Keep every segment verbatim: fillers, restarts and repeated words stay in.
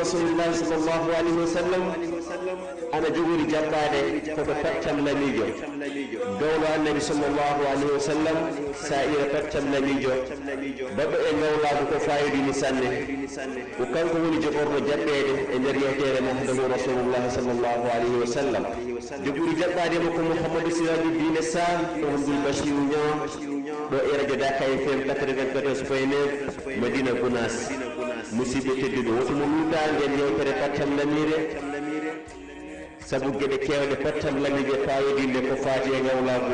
Rasulullahi sallallahu alayhi wa sallam ana jogori jaɓɓaade ko ɓe pattam lamiijo. Gawlo Annabi sallallahu alayhi wa sallam, saa'ira pattam lamiijo, baɗɗo e ngawlaagu ko faayodini sanne. Ko kanko woni jogorɗo jaɓɓeede e nder yewteere Muhammadu Rasulullahi sallallahu alayhi wa sallam. Jogori jaɓɓaade mo ko Mouhamadou Sirajuddine Sall, Mouhamadoul Bachirou Niang, ɗo e radio Dakar F M quatre-vingt-quatorze point neuf, Madina Gounass. Musidɓe tedduɓe, woto mo luuta nden yewtere pattam lamiire, sabu geɗe keewɗe pattam lamiiɓe faayodinde ko faati e ngawlaagu,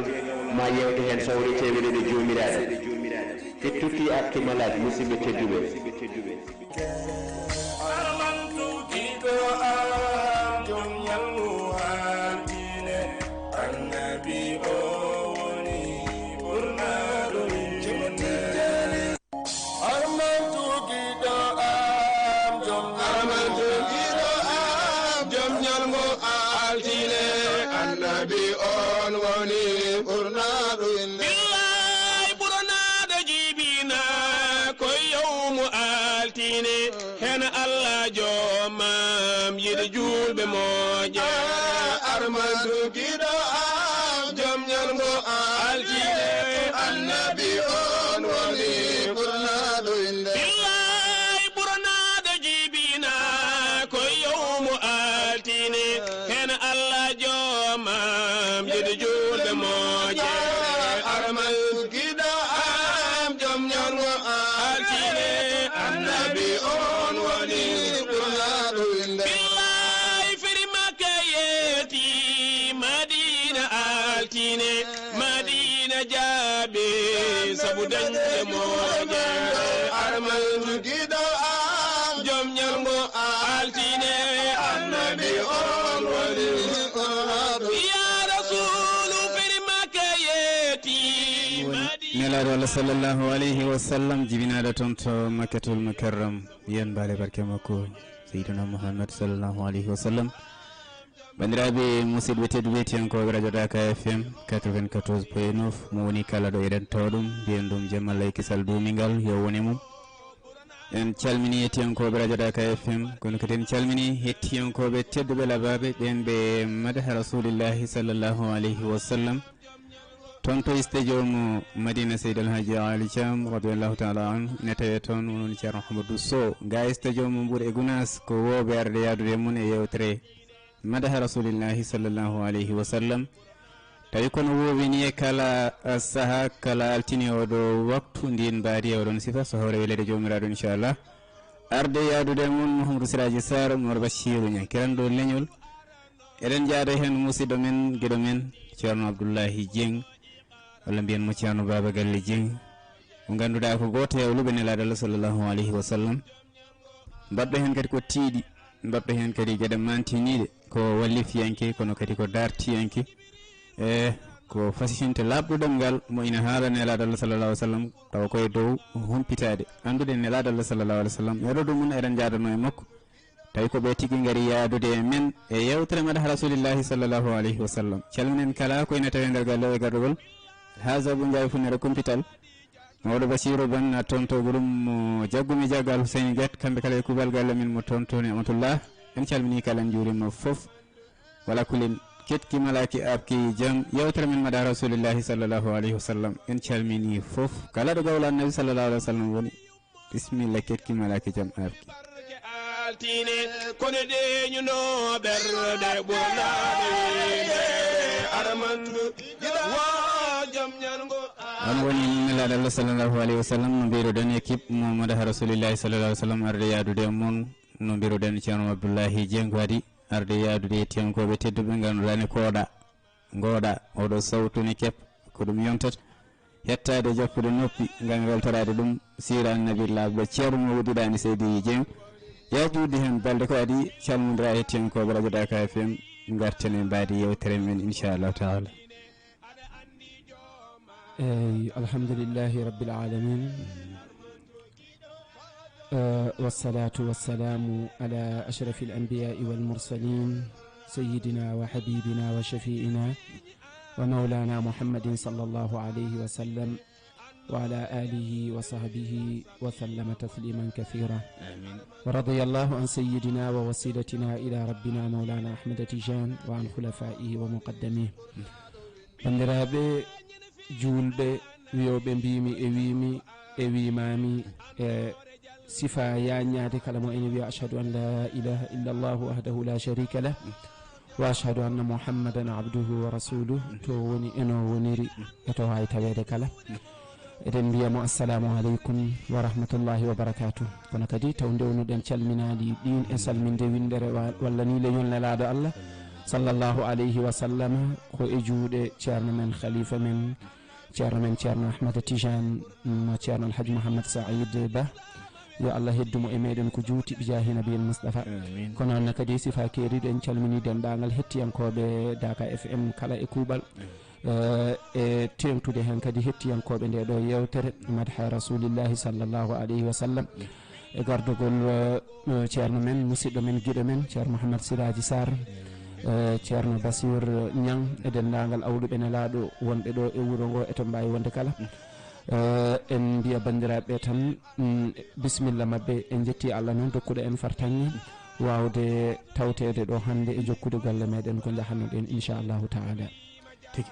ma yewte heen so woni teewere nde joomiraaɗo. Kettuki arti malak, musidɓe tedduɓe. Armantu giɗo am, jom ñalngu hantine, annabi o woni ɓurnaɗo yimɓe. Armantu giɗo am, jom armantu giɗo am, jom ñalngu altine, annabi on woni ɓurnaɗo inde. Billaay ɓurnaɗo jibina ko yowmu altine, hen Allah jomam yiɗi julɓe moƴƴe. Armantu giɗo am, jom ñalngu altine, annabi on woni ɓurnaɗo inde. Billaay ɓurnaɗo jibina ko yowmu altine, hen Allah jomam yiɗi julɓe moƴƴe. Armantu giɗo am, jom ñalngu altine, annabi on woni ɓurnaɗo inde. Billaay feri Makka yeeti Madina altine, Madina jaabe sabu dañde moƴƴe. Armantu giɗo am, jom ñalngu altine, annabi on woni ɓurnaɗo. Ya Rasulu feri Makka yeeti Madina. Nelaaɗo Allah sallallahu alayhi wa sallam, jibinaaɗo toon to Makkatul Mukarram, yen mbaale barke makko, Sayyidina Muhammad sallallahu alayhi wa sallam. Banndiraaɓe musidɓe tedduɓe, hettiyankooɓe radio Dakar F M quatre-vingt-quatorze point neuf, mo woni kala ɗo eɗen tawa ɗum, mbiyen ɗum jamma lay kisal duumingal yo wone mum. En calmini hettiyankooɓe radio Dakar F M, kono kadi en calmini hettiyankooɓe tedduɓe labaaɓe ɓen ɓe madaha Rasulillahi sallallahu alayhi wa sallam. Toon to studio mo Madina Seydi El Hadji Ali Thiam radiyallahu taala anhu, ina tawee toon, woni Ceerno Ahmadou Sow. Ga studio mo Mbour e Gounass, ko wooɓe arde yaadude e mum e yewtere madaha Rasulillahi sallallahu alayhi wa sallam. Tawi kono woowini e kala, eh, saha, kala altine oɗo waktu, ndin mbaadi e oɗon sifa, so hawre weleede Joomiraaɗo, inchallah. Arde yaadude e mum Mouhamadou Siraji Sarr, Mor Bachirou Niang, kiranɗo leñol. Eɗen njaada heen musidɗo men, giɗo men, Ceerno Abdoullahi Dieng, walla mbiyen mo Ceerno Baba Galle Dieng, mo ngannduɗaa ko gooto e awluɓe Nelaaɗo Allah sallallahu alayhi wa sallam. Mbaɗɗo heen kadi ko tiiɗi, mbaɗɗo heen kadi geɗe mantiniiɗe, ko wallifiyanke, kono kadi ko dartiyanke, e ko fasihinte laaɓɗo ɗemngal mo ina haala Nelaaɗo Allah sallallahu alayhi wa sallam, tawa ko e dow humpitaade, anndude Nelaaɗo Allah sallallahu alayhi wa sallam. E ɗo ɗum mum eɗen njaadanoo e makko. Tawi ko ɓe tigi ngari yaadude e men e yewtere madaha Rasulillahi sallallahu alayhi wa sallam. Calminen kala ko ina tawi e nder galle o e gardogol. Haza Bou Ndiaye Funnere Kumpital. Mawɗo Basiru Ban, a toon to Gurum mo jaggumi jaggal Huseyni Diat, kamɓe kala e kuuɓal galle men mo toon to Ni'matullah. En calmini kala, en njuurima fof. Wala kulin, ketki malaaki aabki jam, yewtere men madaha Rasulillahi sallallahu alayhi wa sallam. En calmini fof. Kala ɗo gawlo Annabi sallallahu alayhi wa sallam woni. Bisimilla, ketki malaaki jam aabki. Barke altine, kono ɗeeñuno ɓerɗe ɓurnaɗo yimɓe, armandu, wa jom ñalngo. On woni Nelaaɗo Allah sallallahu alayhi wa sallam, no mbiruɗen équipe mo madaha Rasulillahi sallallahu alayhi wa sallam arde yaadude e mon, no mbiruɗen Ceerno Abdoullahi Dieng waɗi arde yaadude e hettiyankooɓe tedduɓe ngannduɗaa ne kooɗa. Ngooɗa, oɗo sawtu ne kep, ko ɗum yontata. Hettaade, jokkude noppi, ngam weltoraade ɗum, siira Annabi laaɓɗo, Ceerno mo wuddiraani Seydi Dieng. Yaa juutde heen balɗe ko adii, calmondira e hettiyankooɓe Radio Daaka F M, ngarten e mbaadi yewtere men, inchallahu taala. Eey, alhamdulillahi rabbil alamin. آه، والصلاة والسلام على أشرف الأنبياء والمرسلين، سيدنا وحبيبنا وشفيعنا ومولانا محمد صلى الله عليه وسلم. وعلى آله وصحبه وسلم تسليما كثيرا. آمين. ورضي الله عن سيدنا ووسيلتنا إلى ربنا مولانا أحمد تيجان وعن خلفائه ومقدميه. Banndiraaɓe juulɓe, wiyooɓe mbiimi e wiimi e wiimaami, e sifa yaaññaade kala mo ene wiya: "Ashhadu an la ilaha illa Allah wahdahu la sharika lah, wa ashhadu anna Muhammadan abduhu wa rasuluh," to woni, eno woniri, e to waawi taweede kala. Eɗen mbiya mo: "Assalamu aleykum wa rahmatullahi wa barakatuh." Kono kadi, taw ndewnuɗen calminaali ɗin e salminde winndere wa-, walla ni leñol Nelaaɗo Allah, sallallahu alayhi wa sallam, ko e juuɗe ceerno men, khalifa men, ceerno men, ceerno Ahmad Tijan, mo ceerno Alhaji Mouhammad Saïd Ba. Yo Allah heddu mo e meɗen ko juuti, bi jaahi Nabiyil Mustafa. Amin. Kono noon kadi, sifa keeriiɗo, en calminii denndaangal hettiyankooɓe Daaka F M kala e kuuɓal. Eh, e teeŋtude heen kadi hettiyankooɓe nde ɗo yeewtere, Madha Rasulillahi sallallahu alayhi wa sallam, e gardogol, eh, ceerno men, musidɗo men, giɗo men, ceerno Mouhammad Siraji Sarr, eh, ceerno Basir Ñang, e denndaangal awluɓe Nelaaɗo wonɓe ɗo e wuro ngo e to mbaawi wonde kala. Eh, en mbiya banndiraaɓe tan, mm, bisimilla maɓɓe, en njetti Allah noon dokkuɗo en fartaŋŋe waawde tawteede ɗo hannde e jokkude golle meɗen ko njahannoɗen, inchallahu taala. Tigi.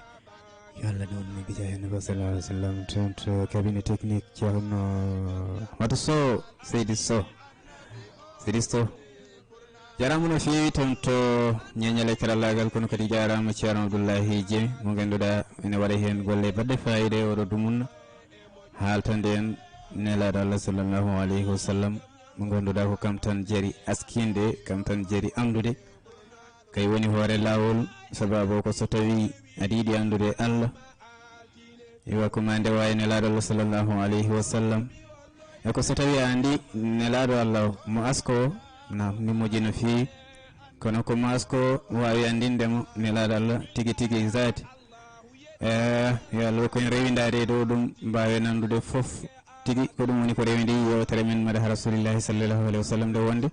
Yo Allah ɗum mi bija heen ba sallallahu alaihi wasallam. Toon to cabinet technique ceerno Ahmadou Sow, Seydi Sow. Seydi Sow. Jaaraama no feewi toon to ñeñal e karallaagal, kono kadi jaaraama ceerno Abdoullahi Dieng, mo ngannduɗaa ene waɗa heen golle baɗɗe faayiida e oɗo dumunna. Haaltande en Nelaaɗo Allah sallallahu alaihi wasallam, mo ngannduɗaa ko kam tan jari askinde, kam tan jari anndude. Kay woni hoore laawol, sababu ko so tawii aɗa yiɗi anndude Allah, iwa ko ma ndewa e Nelaaɗo Allah sallallahu alayhi wa sallam. E ko so tawii a anndi Nelaaɗo Allah o, mo asko o, naam, ni moƴƴi no feewi. Kono ko mo asko o waawi anndinde mo Nelaaɗo Allah tigi tigi zaati. Eh, yo Allah ko en rewindaade e dow ɗum, mbaawen anndude fof tigi ko ɗum woni ko rewindi yeewtere men Madaha Rasulillahi sallallahu alayhi wa sallam, nde wonde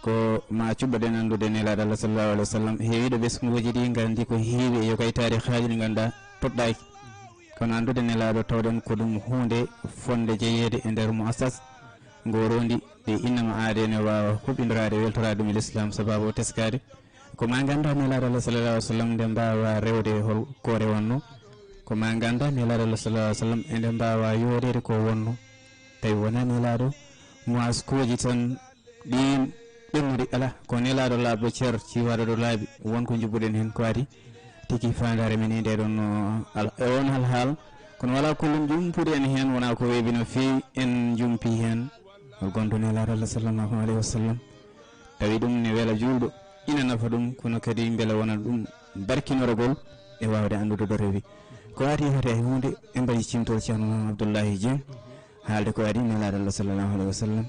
ko ma cuɓɓoɗen anndude Nelaaɗo Allah sallallahu alayhi wa sallam. Heewiiɗo ɓesnguuji ɗi nganndi ko heewi e yo kay taarihaaji ɗi ngannduɗaa toɗɗaaki. Kono anndude Nelaaɗo tawɗen ko ɗum huunde fotnde jeyeede e nder muassas ngoroondi, nde innama aade ene waawa huɓindoraade, weltoraade ɗum e Lislaam, sababu o teskaade. Ko ma ngannduɗaa Nelaaɗo Allah sallallahu alayhi wa sallam nde mbaawa rewde hol ko rewatnoo. Ko ma ngannduɗaa Nelaaɗo Allah sallallahu alayhi wa sallam e nde mbaawa yooɗeede ko wonnoo. Tawi wonaa Nelaaɗo, muaskooji tan ɗiin ɓennude, alaa, ko Nelaaɗo laaɓɗo cer, ciwaaɗo ɗo laaɓi, won ko njuɓɓuɗen heen ko adii tigi faandaare men e ndee ɗoon, no, al-, e oon hal haal. Kono walaa ko ɗum jumpude en heen, wonaa ko weeɓi no feewi, en njumpii heen. Hol gonɗo Nelaaɗo Allah sallallahu alayhi wa sallam? Tawi ɗum ne wela juulɗo, ina nafa ɗum, kono kadi mbela wona ɗum barkinorogol e waawde anndude ɗo rewi. Ko adii hade hay huunde, en mbaɗi cimtol ceerno Abdullahi Dieng, haalde ko adii Nelaaɗo Allah sallallahu alayhi wa sallam.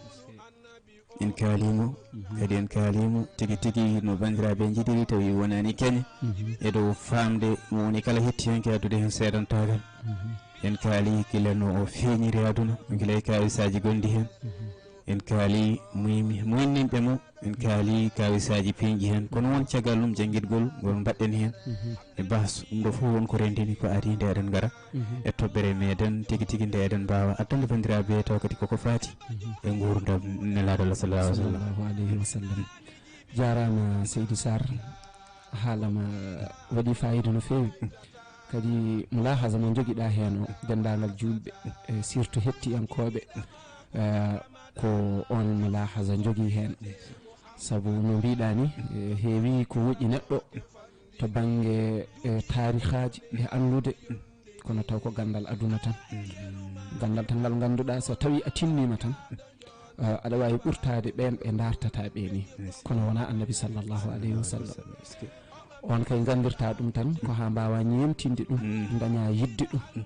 En kaalii mo, kadi en kaalii mo tigi tigi no banndiraaɓe njiɗiri, tawi wonaani keñe, e dow faamde mo woni kala hettiyanke addude heen seedantaagal. En kaalii gila no o feeñiri aduna, gila e kaawisaaji gonɗi heen. En kaalii muymi-, muynimɓe mo, en kaalii kaawisaaji peeñɗi heen. Kono won caggal ɗum janngitgol ngol mbaɗɗen heen e bahs. Ɗum ɗo fof won ko renndini ko adii nde eɗen ngara e toɓɓere meɗen tigi tigi nde eɗen mbaawa addande banndiraaɓe taw kadi koko faati e nguurndam Nelaaɗo Allah sallallahu alaihi wasallam. Sallallahu alayhi wa sallam. Jaaraama Seydi Sarr, haala ma waɗi faayiida no feewi. Kadi mulaahaza mo njogiɗaa heen o, denndaangal juulɓe, e surtout hettiyankooɓe, eh, ko oon mulaahaza njogii heen. Sabu no mbiɗaa ni, eh, heewi ko moƴƴi neɗɗo to bannge, eh, taarihaaji e anndude, kono taw ko ganndal aduna tan. Ganndal tan ngal ngannduɗaa, so tawii a tinniima tan, eh, aɗa waawi ɓurtaade ɓeen ɓe ndaartataa ɓee ni. Kono wonaa Annabi sallallahu alayhi wa sallam. On kay nganndirtaa ɗum tan, ko haa mbaawaa ñeemtinde ɗum, ndañaa yiɗde ɗum.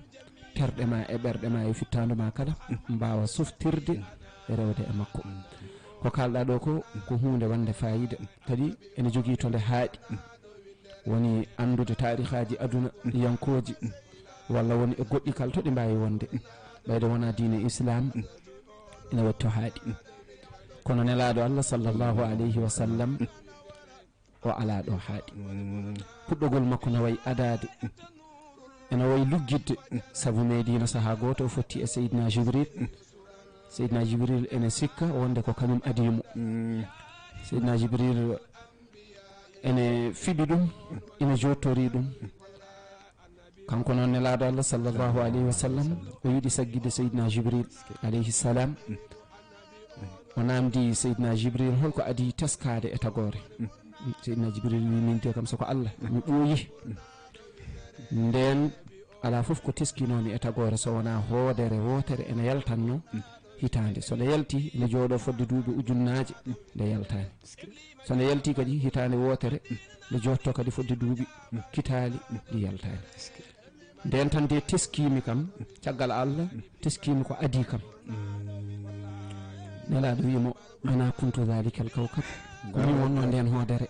Terɗe ma e ɓerɗe ma e fittaandu ma kala, mbaawa softirde e rewde e makko. Ko kaalɗaa ɗo ko, ko huunde wonde faayiida, kadi ene jogii to nde haaɗi. Woni anndude taarihaaji aduna yankooji, walla woni e goɗɗi kala to ɗi mbaawi wonde. Ɓeyde wonaa diine Islaam, ina waɗi to haaɗi. Kono Nelaaɗo Allah sallallahu alayhi wa sallam, o alaa ɗo haaɗi. Puɗɗogol makko na wayi adaade. Ene wayi luggitde, sabu Medina sahaa gooto o fotti e Seydina Jibril. Seydina Jibril ene sikka wonde ko kañum adii mo. Seydina Jibril ene fiɓi ɗum, ene jottori ɗum. Kanko noon, Nelaaɗo Allah sallallahu alayhi wa sallam, o yiɗi saggitde Seydina Jibril alayhi salam. O naamndi Seydina Jibril, holko adii teskaade e tagoore? Seydina Jibril wi, min de kam, so ko Allah, mi ɓooyi. Ndeen alaa fof ko teskinoomi e tagoore so wonaa hoodere wootere ene yaltanno hitaande. So nde yalti, nde jooɗoo fodde duuɓi ujunnaaje, nde yaltaani. So nde yalti kadi hitaande wootere, nde jooɗtoo kadi fodde duuɓi kitaali, nde yaltaani. Ndeen tan de teskiimi kam, caggal Allah, teskiimi ko adii kam. Nelaaɗo wiyi mo, "Ana kuntu dhalika al kawkab." Ko min wonnoo ndeen hoodere.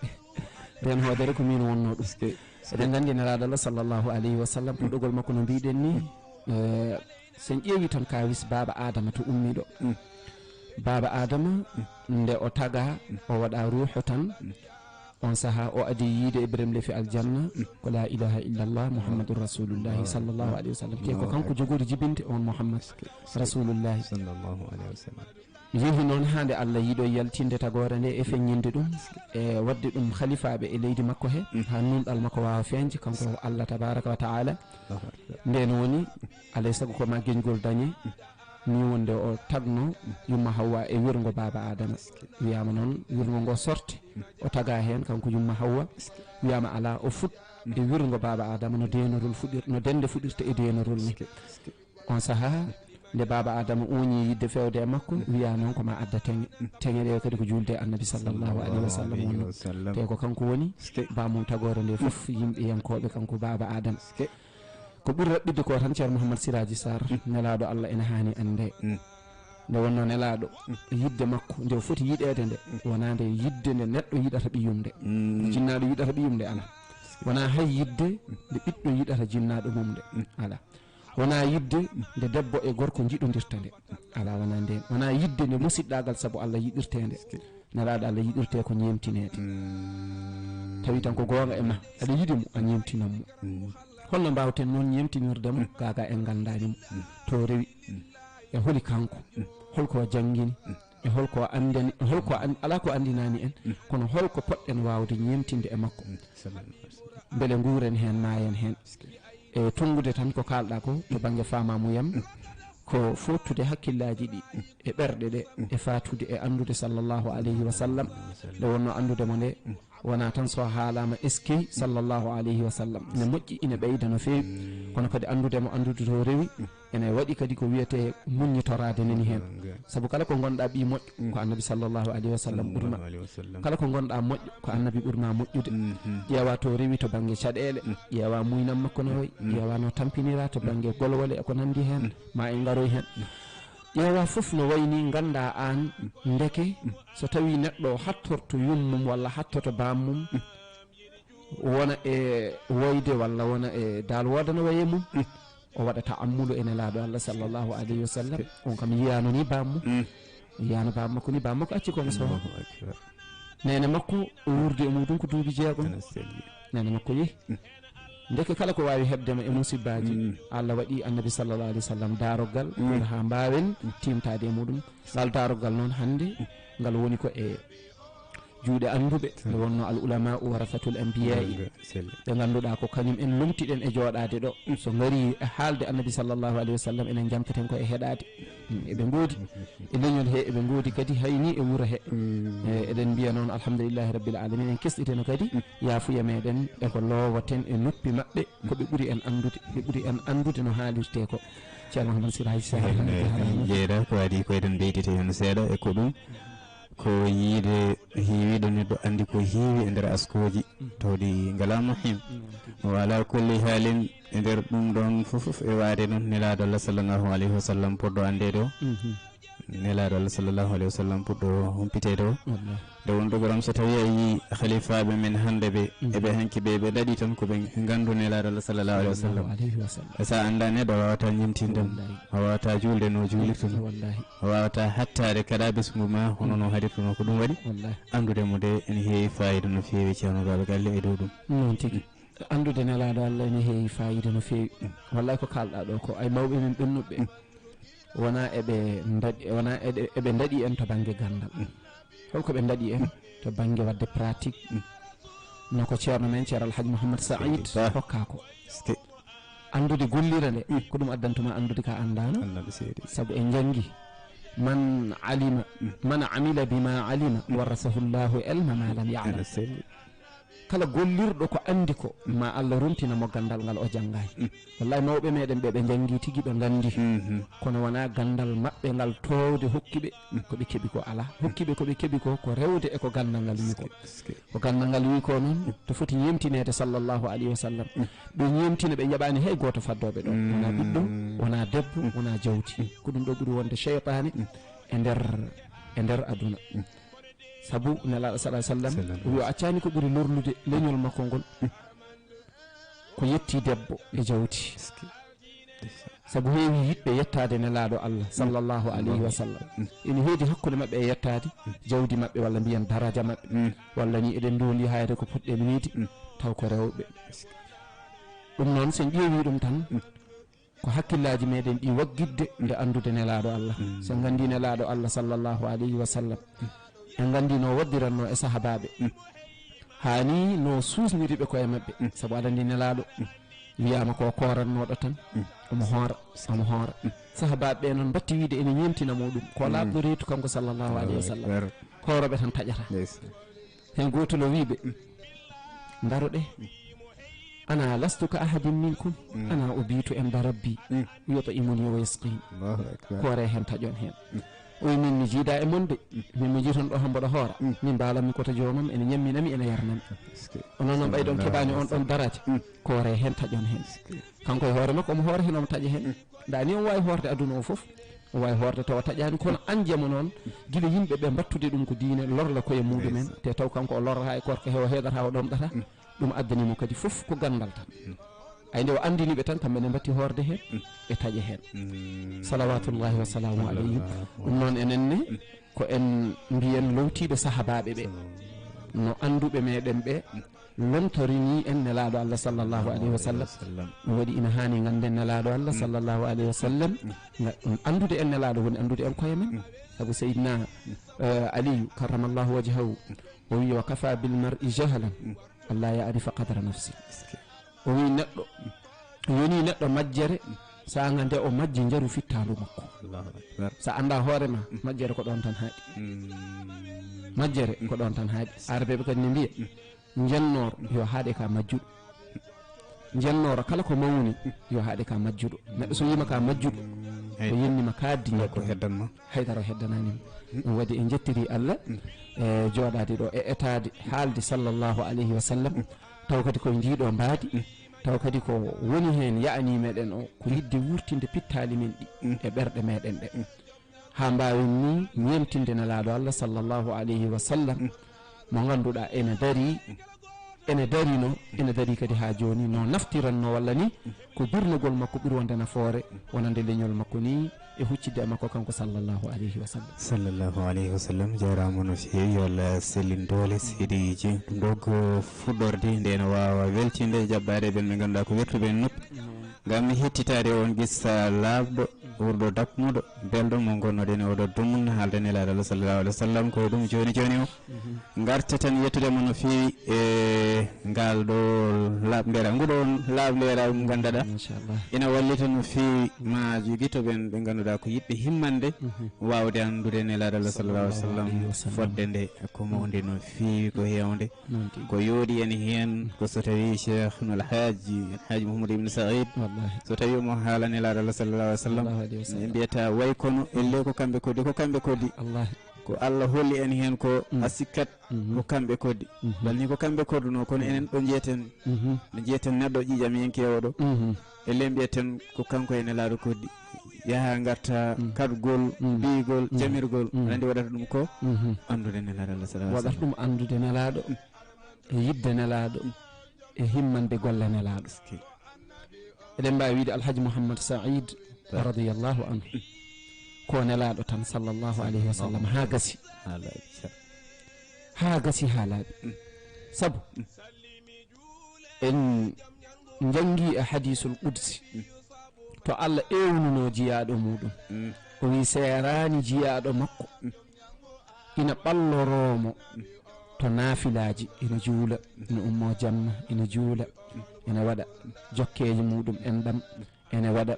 Ndeen hoodere ko min wonnoo ɗum. Eɗen nganndi Nelaaɗo Allah sallallahu alayhi wa sallam, puɗɗogol makko no mbiɗen ni, eh, so en ƴeewi tan kawis baaba Adama to ummi ɗo. Baaba Adama, nde o taga, o waɗa ruuhu tan, on saha o adi yiide Ibrahim lefi aljanna, ko la ilaha illallah Muhammadur Rasulullahi sallallahu alayhi wa sallam. Te ko kanko jogori jibinde on Muhammad Rasulullahi. Sallallahu alayhi wa sallam. Yehi noon haa nde Allah yiɗo yaltinde tagoore nde e feññinde ɗum, e waɗde ɗum khalifaaɓe e leydi makko he, haa nunɗal makko waawa feeñde, kanko Allah tabaraka wa ta'ala. Ndeen woni, alay sago ko ma geñgol dañe, ni wonde o tagno yumma Hawwa e wirngo baaba Adama. Wiyaama noon, wirngo ngo sorte, o taga heen kanko yumma Hawwa. Wiyaama alaa, o fuɗ e wirngo baaba Adama no deenorol fuɗir-, no dende fuɗirta e deenorol ni. On saha, nde baaba Adama ooñi yidde fewde e makko, wiya noon ko ma adda teŋe. Teŋe ɗe kadi ko juulde e Annabi sallallahu alayhi wa sallam wonno. Te ko kanko woni bammum tagoore nde fof, yimɓe yankooɓe kanko baaba Adama. Ko ɓuri raɓɓiɗde ko tan, Ceerno Mouhammad Siraji Sarr, nelaaɗo Allah ene haani annde. Nde wonno nelaaɗo, yidde makko nde o foti yiɗeede nde, wonaa nde yidde nde neɗɗo yiɗata ɓiyum nde. Jinnaaɗo yiɗata ɓiyum nde, alaa. Wonaa hay yidde nde ɓiɗɗo yiɗata jinnaaɗo mum nde, alaa. Wonaa yidde nde debbo e gorko njiɗondirta nde, alaa, wonaa ndeen. Wonaa yidde nde musiɗɗaagal sabu Allah yiɗirtee nde. Nelaaɗo Allah yiɗirtee ko ñeemtineede. Tawi tan ko goonga e ma, aɗa yiɗi mo, a ñeemtinan mo. Holno mbaawten noon ñeemtinirde mo, gaa gaa en nganndaani mo? To rewi? E holi kanko? Holko o janngini? E holko o anndani? E holko o an-, alaa ko anndinaani en, kono holko poɗɗen waawde ñeemtinde e makko? Mbele nguuren heen, maayen heen. E tonngude tan ko kaalɗaa ko to bannge faamamuyam, ko fooɗtude hakkillaaji ɗi e ɓerɗe ɗe, e faatude e anndude sallallahu alayhi wa sallam. Nde wonno anndude mo nde, wonaa tan so haalaama eskey sallallahu alayhi wa sallam. Ne moƴƴi, ina ɓeyda no feewi, kono kadi anndude mo, anndude to rewi, ene waɗi kadi ko wiyetee muññitoraade nani heen. Sabu kala ko ngonɗaa ɓii moƴƴo, ko Annabi sallallahu alayhi wa sallam ɓurma. Kala ko ngonɗaa moƴƴo, ko Annabi ɓurma moƴƴude. Ƴeewa to rewi to bannge caɗeele, ƴeewa muynam makko no wayi, ƴeewa no tampinira to bannge golwole e ko nanndi heen, ma en ngaroy heen. Ƴeewa fof no wayi ni, nganndaa aan ndeke so tawii neɗɗo hattorto yummum walla hattoto bammum, wona e woyde walla wona e daal woodana waye mum, o waɗa ta'ammulu e Nelaaɗo Allah sallallahu alayhi wa sallam. On kam yiyaano ni bammo, yiyaano bammakko ni, bammakko acci ko mo sowa. Allahu akbar. Neene makko o wuurdi e muɗum ko duuɓi jeegom. Ana selli. Neene makko yehi. Ndeke kala ko waawi heɓde mo e musibbaaji, Allah waɗi Annabi sallallahu alayhi wa sallam daaroggal, pour haa mbaawen tiimtaade e muɗum. Ngal daaroggal noon hannde, ngal woni ko e juuɗe annduɓe, nde wonno al ulama warasatul anbiya'i, ɓe ngannduɗaa ko kañum en lomtiɗen e jooɗaade ɗo. So ngari e haalde Annabi sallallahu alayhi wa sallam, enen njantaten ko e heɗaade. Mm, eɓe ngoodi e leñol he, eɓe ngoodi kadi hayni e wuro he. E, eɗen mbiya noon, alhamdulillahi rabbil alamin, en kesɗiteno kadi yaafuya meɗen e ko loowaten e noppi maɓɓe, ko ɓe ɓuri en anndude, ɓe ɓuri en anndude no haalirte ko. Ceerno Mouhammad Siraji Sall, en jeyra ko adi ko eɗen ɓeydita heen seeɗa e ko ɗum. Ko yiide heewiiɗo neɗɗo anndi ko heewi e nder askooji, tawɗi ngalaa muhim. Wa ala kulli haalin, e nder ɗum ɗoon fof, e waade noon Nelaaɗo Allah sallallahu alayhi wa sallam ɓurɗo anndeede o. Nelaaɗo Allah sallallahu alayhi wa sallam ɓurɗo humpiteede o. Wallahi. Nde wondugaram, so tawii a yii khalifaaɓe men hannde ɓe, eɓe hanki ɓe, ɓe daɗi tan ko ɓe nganndu Nelaaɗo Allah sallallahu alayhi wa sallam. Sallallahu alayhi wa sallam. E so a anndaa neɗɗo, a waawataa ñemtinde mo. Wallahi. A waawataa juulde no juulirta mo. Wallahi. A waawataa hattaade kala ɓesngu ma hono no haɗirta no. Ko ɗum waɗi anndude mo de ene heewi faayiida no feewi, Ceerno Baaba Galle, e dow ɗum. Noon tigi. Anndude Nelaaɗo Allah ene heewi faayiida no feewi. Wallaay ko kaalɗaa ɗoo ko, ay mawɓe men ɓennuɓe ɓe, wonaa eɓe ndaɗi, wonaa eɗe-, eɓe ndaɗi en to bannge ganndal. Holko ɓe ndaɗi en? To bannge waɗde pratique. No ko ceerno men, Ceerno Alhaji Mouhammad Saïd Ba hokkaa ko. Anndude gollira nde, ko ɗum addantuma anndude ka anndaano. Sabu en njanngi, "Man alima, man amila bima alima, warasahu Llahu ilma ma lam ya'lam." Kala gollirɗo ko anndi ko, ma Allah runtina mo ganndal ngal o janngaani. Wallahi, mawɓe meɗen ɓe, ɓe njanngi tigi, ɓe nganndi. Kono wonaa ganndal maɓɓe ngal toowde hokki ɓe ko ɓe keɓi ko, alaa. Hokki ɓe ko ɓe keɓi ko, ko rewde e ko ganndal ngal wiyi ko. Ko ganndal ngal wiyi ko noon, to foti ñeemtineede, sallallahu alayhi wa sallam. Ɓe ñeemtina, ɓe njaɓaani hay gooto faddooɓe ɗoon. Wonaa ɓiɗɗo, wonaa debbo, wonaa jawdi. Ko ɗum ɗo ɓuri wonde seytaane e nder, e nder aduna. Sabu Nelaaɗo, sallallahu alayhi wa sallam, o wi o accaani ko ɓuri lorlude leñol makko ngol, ko yetti debbo e jawdi. Sabu heewi yiɗɓe yettaade Nelaaɗo Allah, sallallahu alayhi wa sallam. Ina heedi hakkunde maɓɓe e yettaade jawdi maɓɓe, walla mbiyen daraja maɓɓe, walla ni eɗen ndoondi hayre ko puɗɗen wiide, taw ko rewɓe. Ɗum noon, so en ƴeewi ɗum tan, ko hakkillaaji meɗen ɗi waggidde nde anndude Nelaaɗo Allah. So en nganndi Nelaaɗo Allah, sallallahu alayhi wa sallam, en nganndi no waddiranno e sahabaaɓe. Haa ni no suusniri ɓe koye maɓɓe. Sabu aɗa anndi Nelaaɗo wiyaama ko koorannooɗo tan, omo hoora, omo hoora. Sahabaaɓe ɓe noon mbatti wiide ene ñeemtina mo ɗum. Ko laaɓɗo reedu kanko, sallallahu alayhi wa sallam. Koorooɓe tan taƴata. Heen gooto no wii ɓe, "Ndaroɗe, ana lastu ka ahadin minkum, ana ubitu inda rabbi, yut'imuni wa yasqin." Allahu akbar. Koore heen, taƴon heen. O wi, "Min mi jiida e mon de, min mi jiiton ɗo hambo ɗo hoora, min mbaalanmi ko to joomam, ene ñamminami, ene yarnami." Onon noon ɓay ɗon keɓaani on ɗon daraja, koore heen, taƴon heen. Kanko e hoore makko omo hoora heen, omo taƴa heen. Ndaa ni omo waawi hoorde aduna o fof. Omo waawi hoorde tawa taƴaani, kono an jamo noon, gila yimɓe ɓe mbattude ɗum ko diine, lorla koye muɗumen, te taw kanko o lorrata e korka he, o heedata, o ɗomɗata. Ɗum addani mo kadi fof ko ganndal tan. Ay nde o anndini ɓe tan, kamɓe ne mbatti hoorde heen, ɓe taƴa heen. Salawatullahi wa salamu alayhim. Ɗum noon enen ne, ko en mbiyen lowtiiɓe sahabaaɓe ɓe, no annduɓe meɗen ɓe, lomtorini en Nelaaɗo Allah, sallallahu alayhi wa sallam. Ɗum waɗi ina haani ngannden Nelaaɗo Allah, sallallahu alayhi wa sallam. Nga-, ɗum anndude en Nelaaɗo woni anndude en koye men. Sabu Seydina, eh, Aliyu, karramallahu wajhahu, o wi, "Wa kafa bil mar'i jahlan an la ya'rifa qadra nafsi." O wi, neɗɗo, yoni neɗɗo majjere, saanga nde o majji njaru fittaandu makko. Allahu akbar. Sa annda hoore ma, majjere ko ɗoon tan haaɗi. Majjere ko ɗoon tan haaɗi. Arabeeɓe kadi ne mbiya, "Njennooro yo haaɗe ka majjuɗo." Njennooro kala ko mawni, yo haaɗe ka majjuɗo. Neɗɗo so wiima ka majjuɗo, ko yennima ka diñe ko heddanma. Haydara o heddanani mo. Ɗum waɗi en njettiri Allah, e jooɗaade ɗo, e etaade, haalde, sallallahu alayhi wa sallam. Taw kadi koye ndiɗo mbaadi, taw kadi ko woni heen, yaani meɗen o, ko yidde wurtinde pittaali men ɗi, e ɓerɗe meɗen ɗe. Haa mbaawen ni ñeemtinde Nelaaɗo Allah, sallallahu alayhi wa sallam, mo ngannduɗaa ene darii, ene darino, ene darii kadi haa jooni, no naftiranno walla ni ko birnogol makko ɓuri wonde nafoore, wonande leñol makko ni, e huccidde e makko kanko, sallallahu alayhi wa sallam. Sallallahu alayhi wa sallam, jaaraama no feewi, yo Allah sellin doole, Seydi Dieng. Ɗum ɗo ko fuɗɗorde, nde ene waawa weltinde, jaɓɓaade ɓen ɓe ngannduɗaa ko wertuɓe en noppi. Ngam mi hettitaade on qissa laaɓɗo, ɓurɗo daknuɗo, belɗo mo ngonnoɗen e oɗo dumunna haalde Nelaaɗo Allah sallallahu alaihi wasallam. Ko e ɗum jooni jooni o ngarta tan yettude mo no feewi e ngal ɗo laaɓndeeral, nguɗo laaɓndeeral mo ngannduɗaa ina wallita no feewi ma jogito ɓen ɓe ngannduɗaa ko yiɗɓe himmande waawde anndude Nelaaɗo Allah sallallahu alaihi wasallam fodde nde ko mawnde no feewi, ko heewnde. Ko yooɗi en heen ko so tawii Cheikhna Alhaaji, Alhaaji Mouhamadou Ibn Saïd, so tawii omo haala Nelaaɗo Allah sallallahu alaihi wasallam, ɓe mbiyata way kono elle ko kamɓe koddi, ko kamɓe koddi. Ko Allah holli en heen ko a sikkat ko kamɓe koddi. Bal ni ko kamɓe koddunoo, kono enen ɗo njiyeten, ɗo njiyeten neɗɗo ƴiiƴam hen keewɗo. Elle mbiyeten ko kanko e Nelaaɗo koddi. Yaha ngarta kaɗgol, biygol, jamirgol, aɗa anndi waɗata ɗum ko anndude Nelaaɗo Allah sallallahu alaihi wasallam. Waɗata ɗum anndude Nelaaɗo, e yiɗde Nelaaɗo, e himmande golle Nelaaɗo. Eɗen mbaawi wiide Alhaji Mouhammad Saïd radiyallahu anhu ko Nelaaɗo tan sallallahu alaihi wasallam haa gasi. Haa gasi haa laaɓi. Sabu En njanngi e hadiisul qudsi to Allah ewnunoo jiyaaɗo muuɗum. O wii seeraani jiyaaɗo makko ina ɓalloroo mo to naafilaaji, ina juula, ina ummoo jamma, ina juula, ina waɗa jokkeeje muuɗum enɗam, ina waɗa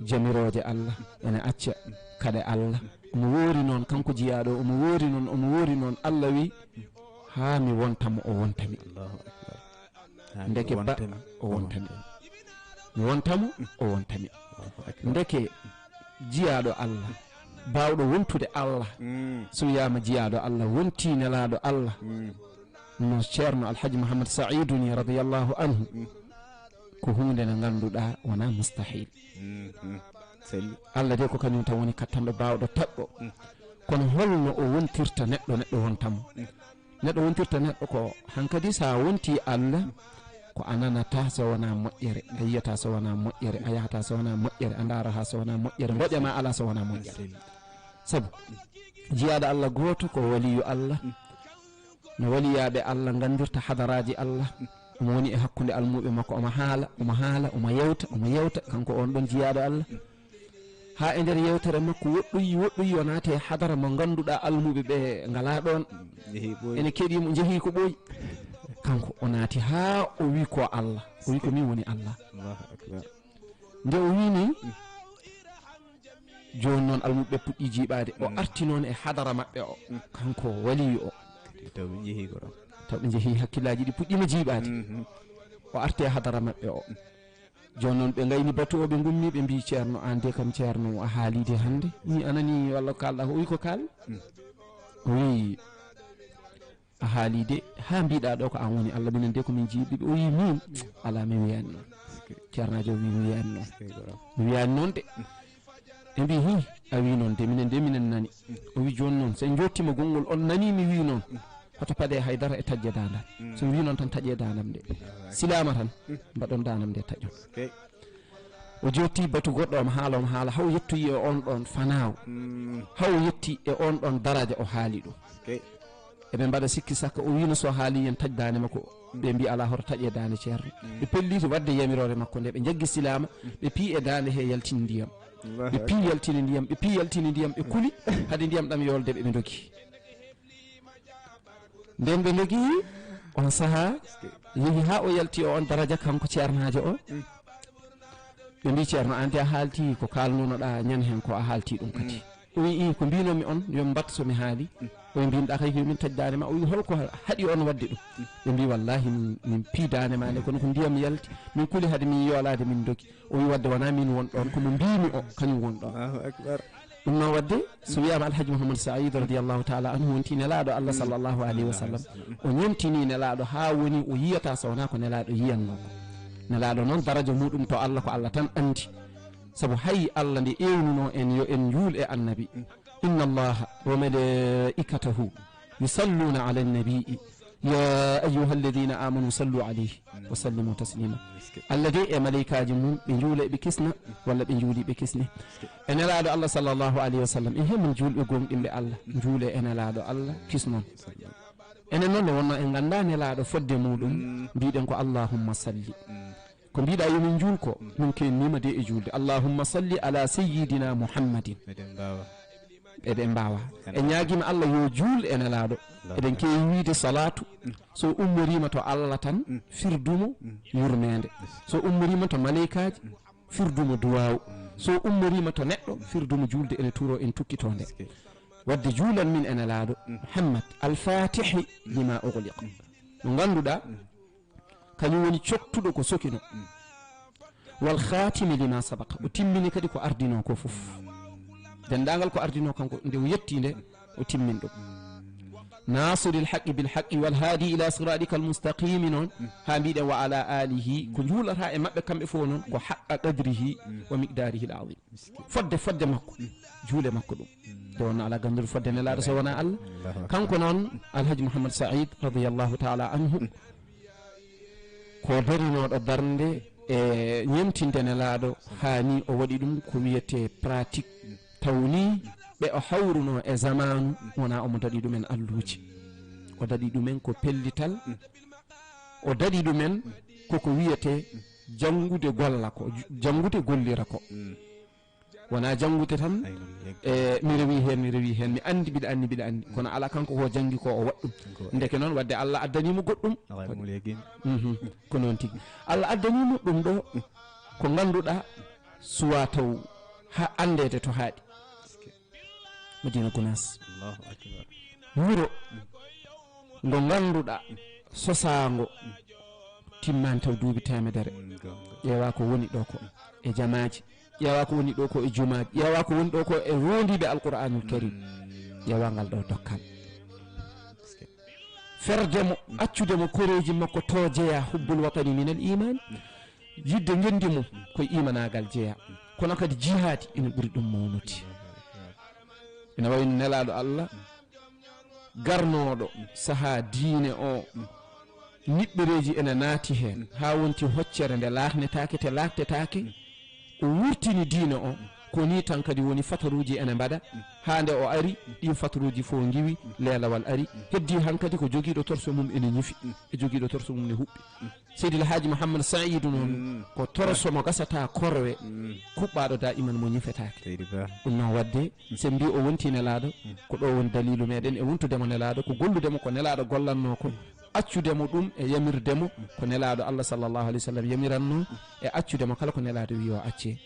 jamirooje Allah, ina acca kaɗe Allah. Omo woori noon, kanko jiyaaɗo, omo woori noon, omo woori noon. Allah wii, haa mi wonta mo o wonta mi. Allahu akbar. Ndeke ba o wonta mi. Mi wonta mo o wonta mi. Allahu akbar. Ndeke jiyaaɗo Allah, baawɗo wontude Allah, so wiyaama jiyaaɗo Allah, wontii nelaaɗo Allah, no Ceerno Alhaji Mouhammad Saïdu ni, radiyallahu anhu, ko huunde nde ngannduɗaa wonaa mustahil. Selli. Allah de ko kañum tan woni kattanɗo, baawɗo, taƴɗo. Kono holno o wontirta neɗɗo, neɗɗo wonta mo? Neɗɗo wontirta neɗɗo ko hankadi, so a wontii Allah, ko a nanataa so wonaa moƴƴere, a yiyataa so wonaa moƴƴere, a yahataa so wonaa moƴƴere, a ndaarataa so wonaa moƴƴere, ngoƴa ma alaa so wonaa moƴƴere. Sabu jiyaaɗo Allah gooto ko waliyu Allah. No waliyaaɓe Allah nganndirta hadaraaji Allah. Omo woni e hakkunde almuuɓe makko, omo haala, omo haala, omo yewta, omo yewta, kanko on ɗon jiyaaɗo Allah. Haa e nder yewtere makko woɗɗoyi, woɗɗoyi, o naati e hadara mo ngannduɗaa almuuɓe ɓe ngalaa ɗoon. Ene keɗii mo, njehii ko ɓooyi. Kanko o naati haa o wii ko Allah. O wii ko min woni Allah. Allahu akbar. Nde o wii nii, jooni noon almuɓɓe puɗɗii jiiɓaade. O arti noon e hadara maɓɓe o. Kanko waliyu o. Taw ɓe njehii ko ɗoon. Taw ɓe njehii, hakkillaaji ɗi puɗɗiima jiiɓaade. O arti e hadara maɓɓe o. Jooni noon ɓe ngayni batu o, ɓe ngummi, ɓe mbii, "Ceerno, aan de kam, Ceerno, a haalii de hannde." Ni a nanii walla ko kaalɗaa ko? O wii ko kaal. O wii, "A haalii de, haa mbiiɗaa ɗo ko aan woni Allah, minen de ko min jiiɓiiɓe." O wii, "Miin, alaa, mi wiyaani noon." Ceernaajo o wii, "Mi wiyaani noon. Mi wiyaani noon de." Ɓe mbii, "Hi, a wii noon de, minen de, minen nani." O wii, "Jooni noon, so en njoottiima gonngol, on nanii mi wii noon, hoto paɗe hay dara e taƴde daandam. So mi wii noon tan, taƴe daandam nde. Silaama tan, mbaɗon daandam nde, taƴon." O jootti batu goɗɗo, omo haala, omo haala, haw yettoyi e on ɗon fanaaw. Haw yetti e on ɗon daraja, o haali ɗum. Eɓe mbaɗa sikki sakka, o wiino so haali yen taƴ daande makko. Ɓe mbi alaa, hoto taƴe daande ceerno. Ɓe pelliti waɗde yamiroore makko nde, ɓe njaggi silaama, ɓe pii e daande he yaltini ndiyam. Ɓe pii yaltini ndiyam, ɓe pii yaltini ndiyam, ɓe kuli, hade ndiyam ɗam yolde ɓe, ɓe ndogi. Nden ɓe ndogi, on sahaa, yehi haa o yalti o on daraja, kanko ceernaajo o. Ɓe mbi, "Ceerno, aan de a haalti ko kaalnunoɗaa ñande heen ko, a haalti ɗum kadi." O wi, "Ii, ko mbiinoomi on, yo mi mbat so mi haali." O wi, "Mbiinoɗaa kay ko yo min taƴ daande ma." O wi, "Hol ko haɗi on waɗde ɗum?" Ɓe mbi, "Wallaahi, min, min pii daande ma nde, kono ko ndiyam yalti, min kuli hade min yoolaade, min ndogi." O wi, "Waɗde wonaa min won ɗoon, ko mo mbiimi o, kañum won ɗoon." Allahu akbar. Ɗum noon waɗde, so wiyaama Alhaji Mouhamadou Saïd radiyallahu taala anhu wonti nelaaɗo Allah sallallahu alayhi wa sallam, o ñemtini nelaaɗo haa woni o yiyata so wonaa ko nelaaɗo yiyannoo. Nelaaɗo noon daraja muɗum to Allah ko Allah tan anndi. Sabu hay Allah nde ewnunoo en yo en njuul e annabi. Inna Allaha wa malaikatahu yusalluna ala nabii. Ya ayyuha alladhina amanu sallu alayhi wa sallimu taslima. Allah de e malaykaaji mum, ɓe njuula ɓe kisna, walla ɓe njuuli ɓe kisne. E nelaaɗo Allah sallallahu alayhi wa sallam, e hemin juulɓe gooŋɗinɓe Allah, njuule e nelaaɗo Allah, kisnon. Enen noon nde wonno en ngannda nelaaɗo fodde muɗum, mbiɗen ko allahumma salli. Ko mbiɗa yo min njuul ko, min kennima de e juulde. Allahumma salli ala sayyidina Muhammadin. Eɗen mbaawa. Eɗen mbaawa. E ñaagima Allah yo juul e nelaaɗo. Eɗen keewi wiide salaatu. So ummoriima to Allah tan, firdumo yurmeende. So ummoriima to maleykaaji, firdumo duwaaw. So ummoriima to neɗɗo, firdumo juulde ene turo en tukkito nde. Wadde juulan min e nelaaɗo, Muhammad, al-fatihi lima ughliq. Mo ngannduɗaa, kañum woni coktuɗo ko sokino. Wal khatimi lima sabaqa. O timmini kadi ko ardino ko fof. Denndaangal ko ardino kanko, nde o yetti nde, o timmin ɗum. Nasiril haqqi bil haqqi wal hadi ila siratika al mustaqimi noon, haa mbiɗen wa ala alihi, ko njuulata e maɓɓe kamɓe fof noon, ko haqqa qadrihi wa miqdarihi al azim. Fodde, fodde makko, juule makko ɗum. Nde wonno alaa gannduɗo fodde nelaaɗo so wonaa Allah. Kanko noon, Alhaji Mouhammad Saïd, radiyallahu taala anhu, ko darinooɗo darnde e ñemtinde nelaaɗo, haa ni o waɗi ɗum ko wiyetee pratique. Taw ni ɓe o hawrunoo e zamaanu, wonaa omo daɗi ɗumen alluuji. O daɗi ɗumen ko pellital. O daɗi ɗumen koko wiyetee janngude golla ko, janngude gollira ko. Wonaa janngude tan, e mi rewii heen, mi rewii heen, mi anndi, mbiɗa anndi, mbiɗa anndi. Kono alaa, kanko ko janngi ko, o waɗ ɗum. Ndeke noon, waɗde Allah addanii mo goɗɗum. Mhm. Ko noon tigi. Allah addanii mo ɗum ɗo, ko ngannduɗaa, suwaa taw haa anndeede to haaɗi. Madina Gunaas. Allahu akbar. Wuro ngo ngannduɗaa sosaango timmaani taw duuɓi teemedere. Mm, gonga. Ƴeewa ko woni ɗo ko e jamaaji. Ƴeewa ko woni ɗo ko e jumaaji. Ƴeewa ko woni ɗo ko e roondiiɓe Alqur'aanul Karim. Mm. Ƴeewa ngal ɗo dokkal. Parce que ferde mo, accude mo koreeji makko to jeya hubbul watani minal iman. Yidde ngenndi mum ko e imanaagal jeyaa, kono kadi jihaadi ina ɓuri ɗum mawnude. Ina wayi no Nelaaɗo Allah garnooɗo sahaa diine o, niɓɓereeji ene naati heen, haa wonti hoccere nde laatnetaake, te laattetaake. O wurtini diine o, ko nii tan kadi woni fataruuji ene mbaɗa, haa nde o ari, ɗiin fataruuji fof ngiwi, leelawal ari. Heddii hankadi ko jogiiɗo torso mum ene ñifi, e jogiiɗo torso mum ne huɓɓi. Seydi El Hadji Mouhammad Saïdou noon, mm, ko torso mo gasata korwe, mm, kuɓɓaaɗo daiman mo ñifetaake. Seydi Ba. Ɗum noon waɗde, so en mbii o wontii nelaaɗo, mm, ko ɗo woni daliilu meɗen e wontude mo nelaaɗo, ko gollude mo ko nelaaɗo gollatnoo ko, accude mo ɗum e yamirde mo ko nelaaɗo Allah sallallahu alayhi wa sallam yamiratnoo, e accude mo kala ko nelaaɗo wii o accee.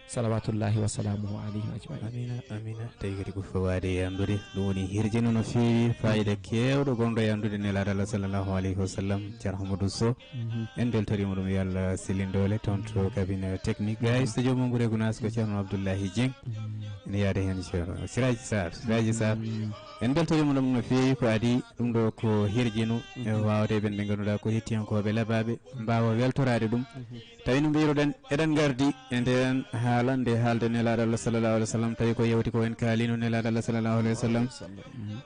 Salawatullahi wa salamuhu alayhim ajmain. Amina, amina. Tawi kadi ko fawaade e anndude. Ɗum woni hirjino no feewi, fayida keewɗo gonɗo e anndude Nelaaɗo Allah sallallahu alayhi wa sallam, Ceerno Hammadou Sow. Mhm. En mbeltoriima ɗum, yo Allah sellin doole, toon to cabinet technique. Ga e studio mo Mbour e Gunaas ko Ceerno Abdoullahi Dieng. Mhm. Ene yaade heen Ceerno Siraji Sarr, Siraji Sarr. Mhm. En mbeltoriima ɗum no feewi, ko adii ɗum ɗo ko hirjino e waawde ɓen ɓe ngannduɗaa ko hettiyankooɓe labaaɓe mbaawa weltoraade ɗum. Mhm. Tawi no mbiruɗen, eɗen ngardi e ndeen haala nde haalde Nelaaɗo Allah sallallahu alaihi wasallam, tawi ko yewti ko en kaalino Nelaaɗo Allah sallallahu alaihi wasallam. Mhm.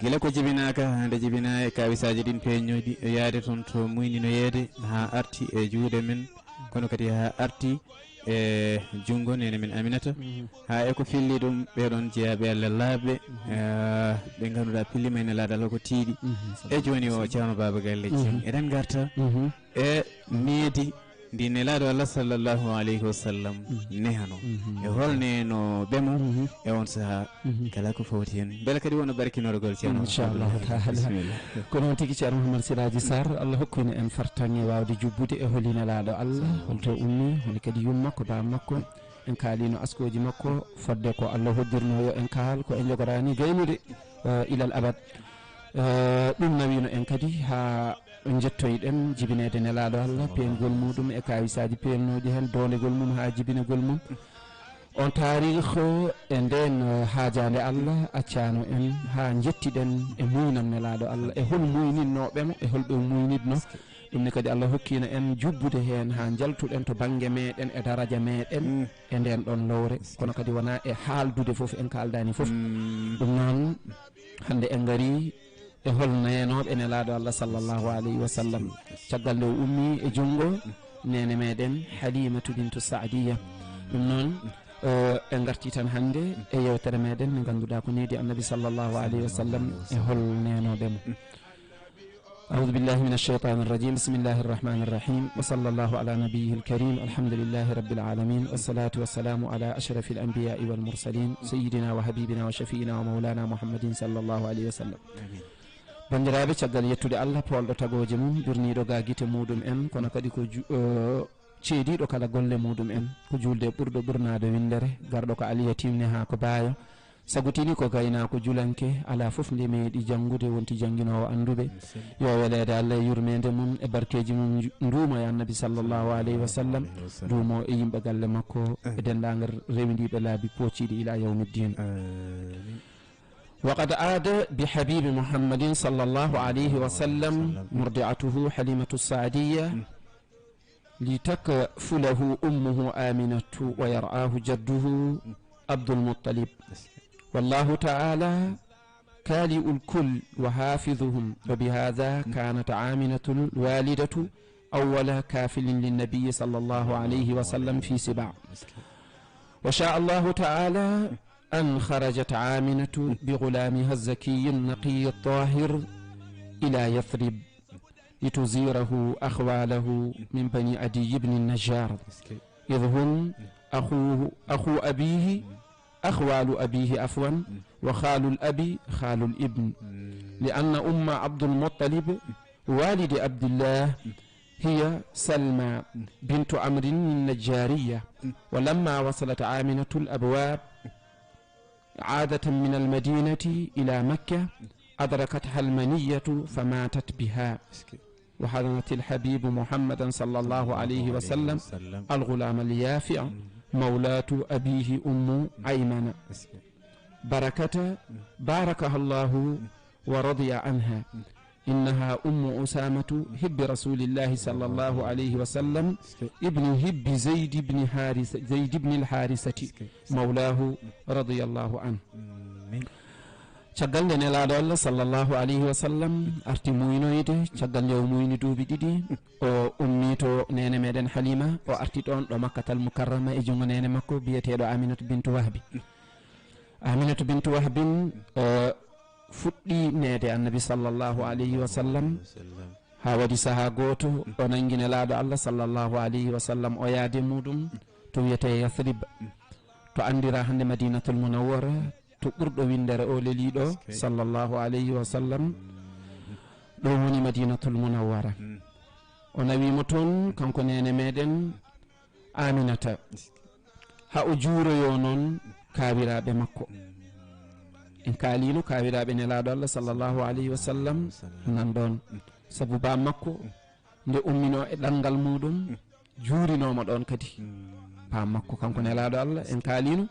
Gila ko jibinaaka, haa nde jibinaa e kaawisaaji ɗin peeñnooɗi, e yaade toon to muyninoyeede, haa arti e juuɗe men, kono kadi haa arti e junngo neene men Aminata. Mhm. Haa e ko filli ɗum, ɓee ɗoon jeyaaɓe Allah laaɓɓe, mhm, eh, ɓe ngannduɗaa pillima e Nelaaɗo Allah ko tiiɗi. Mhm. E jooni o, Ceerno Baaba Galle Dieng. Mhm. Eɗen ngarta, mhm, e needi ndi Nelaaɗo Allah sallallahu alayhi wa sallam, mhm, nehano. Mhm. E hol nehanoɓe mo, mhm, e on sahaa, mhm, kala ko fawti heen. Mbele kadi wona barkinorgol Ceerno Mouhamadou Inchallahu Lamine. Taala. Bisimilla. Ko noon tigi, Ceerno Mouhamadou Siraji Sarr, Allah hokku en fartaŋŋe waawde jubbude e holi Nelaaɗo Allah, holto ummi, holi kadi yumma, ko baam makko. En kaalino askooji makko, fodde ko Allah hoddirno yo en kaal, ko en njogorani gaynude, eh, ilal abad. Eh, ɗum nawino en kadi haa njettoyɗen jibineede Nelaaɗo Allah, peeñgol muɗum e kaawisaaji peelnooɗi heen, doondegol mum haa jibinagol mum. On taarikh e ndeen, eh, haajaande Allah accaano en haa njettiɗen e muynam Nelaaɗo Allah, e hol muyninnooɓe mo, e hol ɓe muynitno. Ɗum ne kadi Allah hokkiino en jubbude heen haa njaltuɗen to bannge meeɗen e daraja meeɗen, mm, e ndeen ɗoon lowre. Kono kadi wonaa e haaldude fof, en kaaldaani fof. Mm. Ɗum noon, hannde en ngarii e hol neenooɓe Nelaaɗo Allah sallallahu alayhi wa sallam. Caggal nde o ummii e junngo neene meeɗen Halimatu bintu Saadiya. Ɗum noon, eh, en ngartii tan hannde e yeewtere meeɗen nde ngannduɗaa ko needi Annabi sallallahu alayhi wa sallam e hol neenooɓe mo. أعوذ بالله من الشيطان الرجيم. بسم الله الرحمن الرحيم. وصلى الله على نبيه الكريم. الحمد لله رب العالمين. والصلاة والسلام على أشرف الأنبياء والمرسلين. سيدنا وحبيبنا وشفيعنا ومولانا محمد صلى الله عليه وسلم. آمين. Banndiraaɓe, caggal yettude Allah, poolɗo tagooje mum, durniiɗo ga gite muɗum en, kono kadi ko ju-, eh, ceediiɗo kala golle muɗum en, ko juulde ɓurɗo ɓurnaade winndere, garɗo ko alyatim ne haa ko baayo, sagotini ko gaynaako julanke, alaa fof nde meeɗi janngude, wonti jannginoowo annduɓe. Yo weleede Allah e yurmeende mum e barkeeji mum nju-, nduumo e Annabi sallallahu alayhi wa sallam, nduumo e yimɓe galle makko, e denndaangal rewindiiɓe laabi poociiɗi ila yawmiddin. Amin. وقد عاد بحبيب محمد صلى الله عليه وسلم مرضعته حليمة السعدية لتكفله أمه آمنة ويرعاه جده عبد المطلب. والله تعالى كالئ الكل وحافظهم، وبهذا كانت آمنة الوالدة أول كافل للنبي صلى الله عليه وسلم في سباع. وشاء الله تعالى أن خرجت آمنة بغلامها الزكي النقي الطاهر إلى يثرب. لتزيره أخواله من بني عدي بن النجار، إذ هم أخوه، أخو أبيه، أخوال أبيه عفوا، وخال الأب خال الابن، لأن أم عبد المطلب والد عبد الله هي سلمى بنت عمرو النجارية. ولما وصلت آمنة الأبواب عادة من المدينة إلى مكة أدركتها المنية فماتت بها، وحضنت الحبيب محمدا صلى الله عليه وسلم الغلام اليافع مولاة أبيه أم أيمن بركة باركها الله ورضي عنها. إنها أم أسامة حب رسول الله صلى الله عليه وسلم، ابن حب زيد بن حارثة، زيد بن الحارثة مولاه رضي الله عنه. Caggal nde Nelaaɗo Allah sallallahu alayhi wa sallam arti muynoyde, caggal nde o muyni duuɓi ɗiɗi, o ummi to neene meɗen Halima, o arti ɗoon ɗo Makkatal Mukarrama e junngo neene makko biyeteeɗo Aminata bintu Wahbi. Aminata bintu Wahbin, eh, fuɗɗi neede Annabi sallallahu alayhi wa sallam, haa waɗi sahaa gooto o nanngi Nelaaɗo Allah sallallahu alayhi wa sallam o yaade muɗum to wiyetee Yathrib, to anndira hannde Madinatul Munawwara, to ɓurɗo winndere o leliiɗo sallallahu alayhi wa sallam. Ɗum woni Madinatul Munawwara. O nawi mo toon, kanko neene meɗen Aminata, haa o juuroyoo noon kaawiraaɓe makko. En kaaliino kaawiraaɓe Nelaaɗo Allah sallallahu alayhi wa sallam nan ɗoon. Sabu baa makko, nde umminoo e ɗanngal muɗum, juurinooma ɗoon kadi. Baa makko, kanko Nelaaɗo Allah, en kaaliino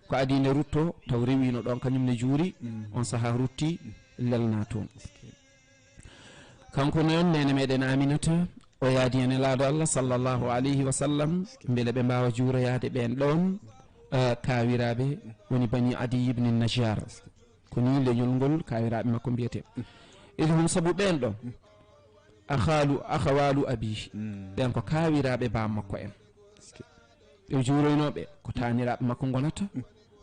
ko adii nde ruttoo, taw rewiino ɗoon, kañum ne juuri. On sahaa rutti, lelnaa toon. Kanko noon, neene meɗen Aminata, o yaadi e Nelaaɗo Allah sallallahu alayhi wa sallam, mbele ɓe mbaawa juuroyaade ɓeen ɗoon, eh, kaawiraaɓe, woni Bani Adiy ibn Najjar. Ko nii leñol ngol kaawiraaɓe makko mbiyetee. Idh hum, sabu ɓeen ɗoon, akhaalu, akhawaalu abiihi. Ɓeen ko kaawiraaɓe baa makko en. Ɓe juuroynooɓe ko taaniraaɓe makko ngonata,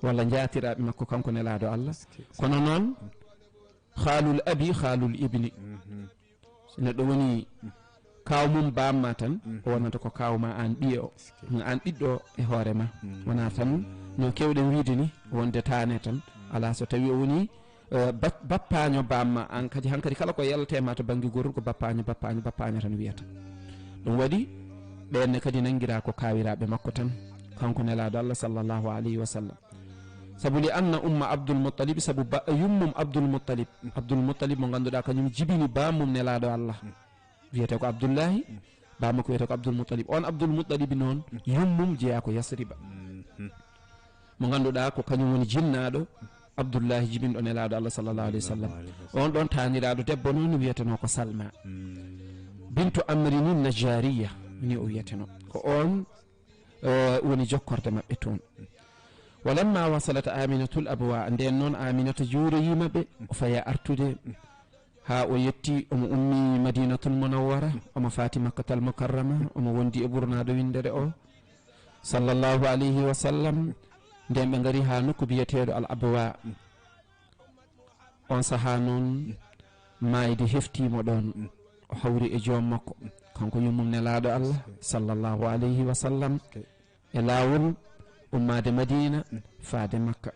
walla njaatiraaɓe makko kanko Nelaaɗo Allah. Kono noon, khaalul abi, khaalul ibni. So neɗɗo woni kaaw mum baamma tan, o wonata ko kaaw ma aan ɓiye o. Aan ɓiɗɗo e hoore ma. Wonaa tan no keewɗen wiyde ni, wonde taane tan. Alaa, so tawi o woni, eh, ba-, bappaaño baamma, aan kadi hankadi kala ko yaltee ma to bannge gorum ko bappaaño, bappaaño, bappaaño tan wiyata. Ɗum waɗi, ɓeen ne kadi nanngiraa ko kaawiraaɓe makko tan, kanko Nelaaɗo Allah sallallahu alayhi wa sallam. Sabu li anna umma Abdul Muttalib, sabu ba-, yummum Abdul Muttalib. Abdul Muttalib mo ngannduɗaa kañum jibini bammum Nelaaɗo Allah. Wiyetee ko Abdullahi, bammakko wiyetee ko Abdul Muttalib. On Abdul Muttalib noon, yummum jeyaa ko Yasriba. Mo ngannduɗaa ko kañum woni jinnaaɗo Abdullahi jibinɗo Nelaaɗo Allah sallallahu alayhi wa sallam. On ɗoon taaniraaɗo debbo noon wiyetenoo ko Salma. Bintu Amrini Najariya, ni o wiyetenoo. Ko on eh, woni jokkorde maɓɓe toon. Walamma wasalat Aminatul Abwa, ndeen noon Aminata juuroyiima ɓe, o faya artude haa o yetti, omo ummi Madinatul Munawwara, omo faati Makkatal Mukarrama, omo wondi e ɓurnaaɗo winndere o, sallallahu alayhi wa sallam. Ndeen ɓe ngari haa nokku biyeteeɗo Al Abwa. On sahaa noon, maayde heftii mo ɗoon. O hawri e joom makko, kanko yummum Nelaaɗo Allah, sallallahu alayhi wa sallam, e laawol ummaade Madiina faade Makka.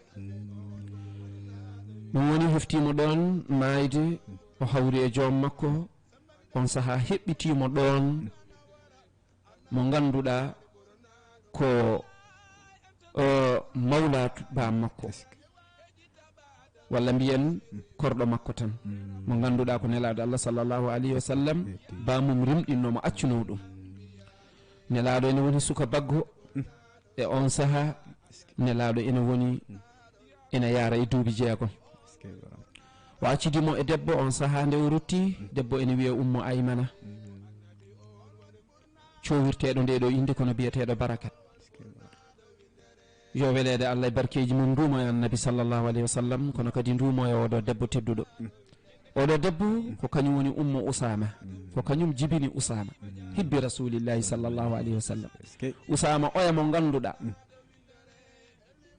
Ɗum woni, heftii mo ɗoon maayde, o hawri e joom makko. On sahaa, heɓɓitii mo ɗoon mo ngannduɗaa ko, o, mawlaatu baa makko, walla mbiyen korɗo makko tan, mo ngannduɗaa ko Nelaaɗo Allah sallallahu alayhi wa sallam, baa mum rimɗinno mo, accuno ɗum. Nelaaɗo ene woni suka baggo, e on sahaa Nelaaɗo ene woni, ene yaara e duuɓi jeegom. O accidi mo e debbo, on sahaa nde o rutti, debbo ene wiyee Ummu Aymana. Cowirteeɗo nde ɗo innde kono biyeteeɗo Barakat. Yo weleede Allah e barkeeji mum nduumo e Annabi sallallahu alayhi wa sallam, kono kadi nduumo e oɗo debbo tedduɗo. Oɗo debbo ko kañum woni Ummu Usaama, ko kañum jibini Usaama, hibbi Rasulillahi sallallahu alayhi wa sallam. Usaama oya mo ngannduɗaa,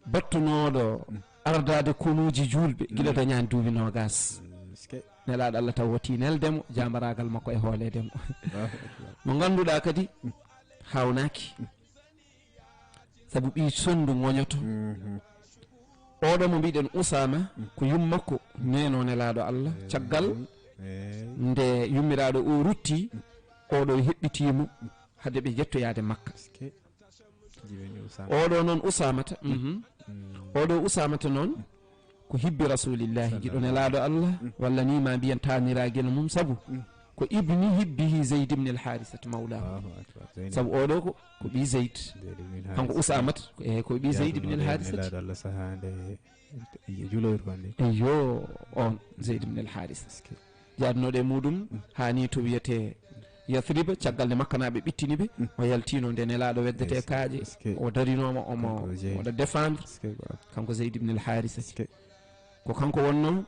battunooɗo ardaade konuuji juulɓe gila dañaani duuɓi noogaas. Nelaaɗo Allah taw woti neldemo, jaambaraagal makko e hooleedemo. Mo ngannduɗaa kadi hawnaaki. Sabu ɓii sonndu ŋoñoto. Oɗo mo mbiɗen Usaama, ko yummakko neno Nelaaɗo Allah. Caggal nde yummiraaɗo o rutti, oɗo heɓɓitiimo hade ɓe jettoyaade Makka. Oɗo noon Usaamata, mhm. Oɗo Usaamata noon ko hibbi Rasulillahi, giɗo Nelaaɗo Allah, walla ni ma mbiyen taaniraagal mum, sabu ko ibni hibbihi Zayd ibn al-Harisat mawlahu. Sabu oɗo ko, ko ɓii Zayd. Kanko Usaamata, e, ko ɓii Zayd ibn al-Harisat. Nelaaɗo Allah sahaa nde juloyru wonde. Eyyo, on Zayd ibn al-Harisat. Jaadunoɗo e muɗum, haa ni to wiyetee Yathriba, caggal nde Makkanaaɓe ɓittini ɓe, o yaltino nde Nelaaɗo weddetee kaaƴe, o darinooma omo waɗa défendre, kanko Zayd ibn al-Harisa. Ko kanko wonnoo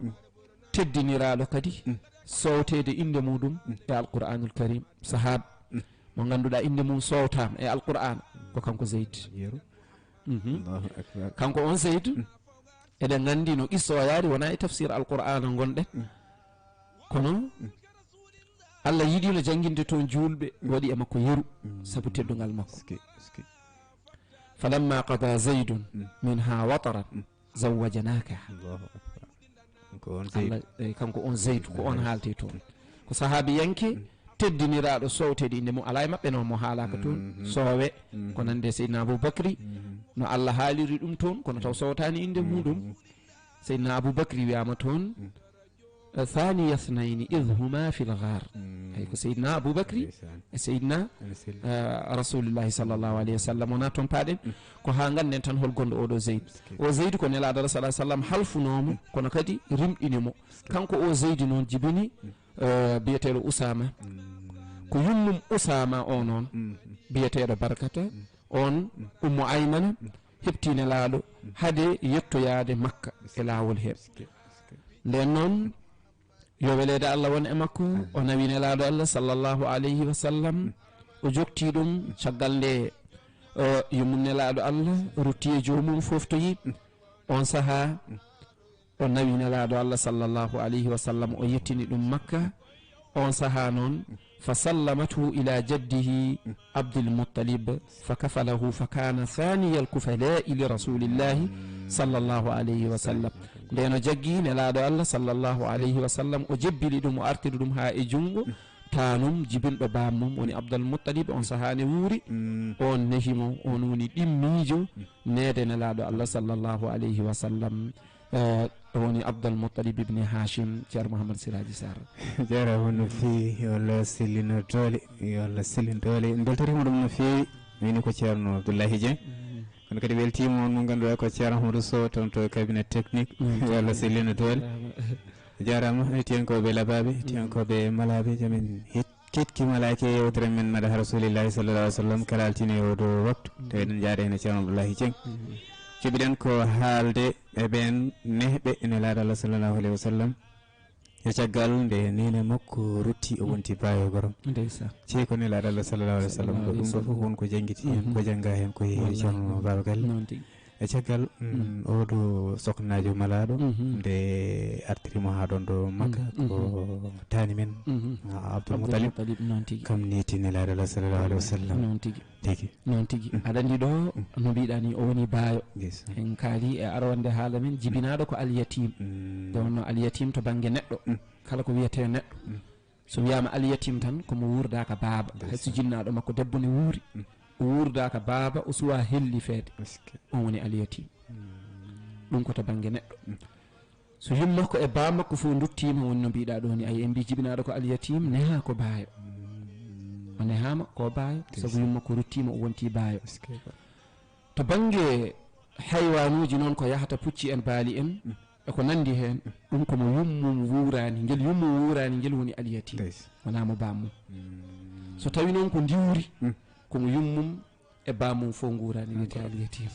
teddiniraaɗo kadi sowteede innde muɗum e Alqur'aanul Karim. Sahaaba mo ngannduɗaa innde mum sowtaama e Alqur'aan, ko kanko Zayd. Mhm. Kanko on Zayd, eɗen nganndi no qissa o yaari, wonaa e tafsir Alqur'aana ngonɗen. Kono Allah yiɗino jannginde toon juulɓe, waɗi e makko yeru, sabu teddungal makko. Falamma qada Zaydun minha wataran zawwajnakaha. Allahu akbar. Kanko on Zayd. Allah, eh, kanko on Zayd, ko on haalte toon. Ko sahaabiyanke teddiniraaɗo sowteede innde mum, alaa e maɓɓe noon mo haalaaka toon. Soowe, ko nande Seydina Abubakri, no Allah haaliri ɗum toon, kono taw sowtaani innde muɗum. Seydina Abubakri wiyaama toon, eh, thaniya thnayni idh huma fil ghar. Ay, ko Seydina Abubakri e Seydina, eh, Rasulullahi sallallahu alayhi wa sallam. Wonaa toon paaɗen, ko haa ngannden tan hol gonɗo oɗo Zayd. O Zayd ko Nelaaɗo Allah sallallahu alayhi wa sallam halfunooma, kono kadi rimɗini mo. Kanko o Zayd noon jibini, eh, biyeteeɗo Usaama. Ko yummum Usaama o noon, biyeteeɗo Barkata, on Ummu Aymana, heɓti Nelaaɗo hade yettoyaade Makka e laawol heen. Ndeen noon, yo weleede Allah won e makko, o nawi Nelaaɗo Allah sallallahu alayhi wa sallam, o jokti ɗum caggal nde, eh, yummum Nelaaɗo Allah rutti e joomum fooftoyi. On sahaa, o nawi Nelaaɗo Allah sallallahu alayhi wa sallam, o yettini ɗum Makka. On sahaa noon, fa sallamathu ila jaddihi Abdul Muttalib, fa kafalahu, fa kana thaniya al kufalai li Rasulillahi sallallahu alayhi wa sallam. Ndeen o jaggi Nelaaɗo Allah sallallahu alayhi wa sallam, o jebbili ɗum, o artiri ɗum haa e junngo taanum jibinɗo baam mum, woni Abdul Muttalib. On sahaa ne wuuri, on nehi mo, on woni ɗimmiijo neede Nelaaɗo Allah sallallahu alayhi wa sallam. Eh, woni Abdul Muttalib ibni Hashim, Ceerno Mouhammad Siraji Sarr. Jaaraama no feewi, yo Allah sellino doole, yo Allah sellino doole. En mbeltoriima ɗum no feewi. Miin ko Ceerno Abdoulahi Dieng. Kono kadi weltiima on mo ngannduɗaa ko Ceerno Ahmadou Sow, toon to cabinet technique. Yo Allah sellino doole. Jaaraama, hettiyankooɓe labaaɓe, hettiyankooɓe malaaɓe, jamin het-, Ketki malaaki e yewtere men madaha Rasulillahi sallallahu alaihi wasallam, kala altine e oɗo waktu. Tawi eɗen njaada heen e Ceerno Abdullahi Dieng. Cuɓiɗen ko haalde e ɓeen nehɓe e Nelaaɗo Allah sallallahu alaihi wasallam. E caggal nde neene makko rutti, o wonti baayo gorom. Ndeysaan. Cey ko Nelaaɗo Allah sallallahu alaihi wasallam, ko ɗum ɗo fof won ko janngiti heen, ko jannga heen, ko yehi e Ceerno Baba Galle. Noon tigi. E caggal, mm, oɗo soknaajo malaaɗo, nde artiri mo haa ɗoon ɗo Makka, ko taani men, ah, Abdul Muttalib, noon tigi. Kam neeti Nelaaɗo Allah sallallahu alaihi wasallam. Noon tigi. Tigi. Noon tigi. Aɗa anndi ɗo, no mbiɗa ni, o woni baayo. En kaali e arwande haala men, jibinaaɗo ko alyatim. Nde wonno alyatim to bannge neɗɗo, kala ko wiyetee neɗɗo. So wiyaama alyatim tan, ko mo wuurdaaka baaba. Hay so jinnaaɗo makko debbo ne wuuri, o wuurdaaka baaba, o suwaa hellifeede. On woni alyatim. Ɗum ko to bannge neɗɗo. So yummakko e baamakko fof nduttiima, woni no mbiɗa ɗo ni, ay, en mbi jibinaaɗo ko alyatim, nehaa ko baayo. O nehaama ko baayo, sabu yummakko ruttiima, o wonti baayo. To bannge haywaanuuji noon, ko yahata pucci en, baali en, e ko nanndi heen, ɗum ko mo yummum wuuraani, ngel yummum wuuraani, ngel woni alyatim. Wonaa mo bammum. So tawi noon ko ndiwri, ko mo yummum e bammum fof nguuraani, wiyetee alyatim.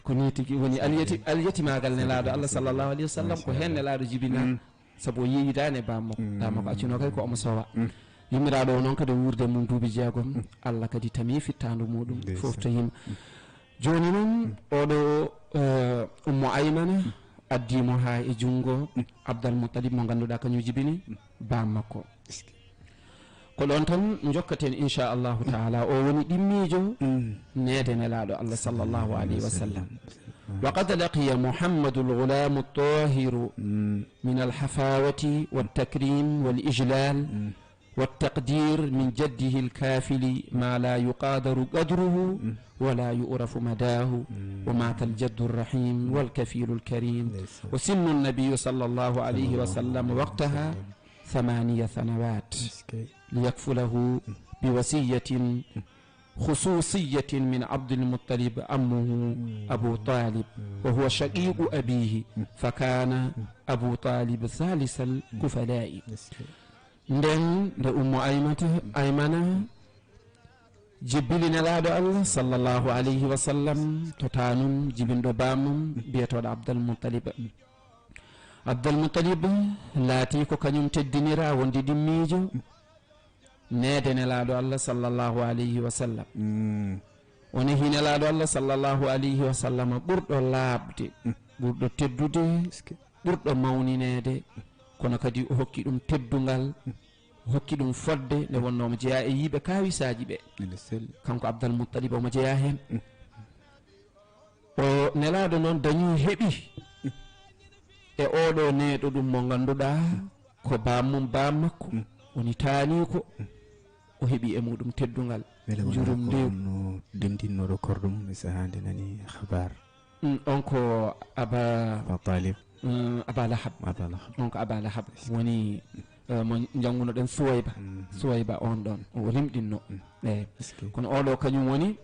Ko nii tigi woni alyati-, alyatimaagal Nelaaɗo Allah sallallahu alaihi wasallam, ko heen Nelaaɗo jibinaa. Sabu o yeeyidaani e bammum. Bammum ko accunoo kay ko omo sowa. Yummiraaɗo o noon kadi wuurde mum duuɓi jeegom. Allah kadi tami fittaandu muɗum, fof to yima. Jooni noon, oɗo, eh, Ummu Aymana, addi mo haa e junngo Abdal Muttalib mo ngannduɗaa kañum jibini baa makko. Ko ɗoon tan njokkaten, inchallahu taala. O woni ɗimmiijo neede Nelaaɗo Allah, sallallahu alayhi wa sallam. وقد لقي محمد الغلام الطاهر من الحفاوة والتكريم والإجلال والتقدير من جده الكافل ما لا يقادر قدره ولا يعرف مداه، ومات الجد الرحيم والكفيل الكريم. وسن النبي صلى الله عليه وسلم وقتها ثمانية سنوات، ليكفله بوصية خصوصية من عبد المطلب عمه أبو طالب، وهو شقيق أبيه، فكان أبو طالب ثالث الكفلاء. Nden nde Ummu Aymata, Aymana jibbili Nelaaɗo Allah, sallallahu alayhi wa sallam, to taanum jibinɗo baamum biyetooɗo Abdal Muttalib. Abdal Muttalib laati ko kañum teddinira wonde ɗimmiijo neede Nelaaɗo Allah, sallallahu alayhi wa sallam. O nehi Nelaaɗo Allah, sallallahu alayhi wa sallam, ɓurɗo laaɓde, ɓurɗo teddude, ɓurɗo mawnineede, kono kadi o hokki ɗum teddungal, o hokki ɗum fodde nde wonnoo omo jeyaa e yimɓe kaawisaaji ɓe. Kanko Abdal Muttalib omo jeyaa heen. O Nelaaɗo noon dañi, heɓi e oɗo neeɗo ɗum mo ngannduɗaa ko baam mum, baam makko, woni taaniiko, o heɓi e muɗum teddungal. Mbele wonaa njurum ko ndew. On no dentinnoɗo korɗo mum e sahaa nde nani habar? Mm, on ko Aba Aba Talib. Mm, Aba Lahab. Aba Lahab. On ko Aba Lahab. Woni, eh, mo njanngunoɗen Suwayba. Mhm. Suwayba on ɗon, o rimɗinno. Mm. Eyi. Est-ce que Kono oɗo kañum woni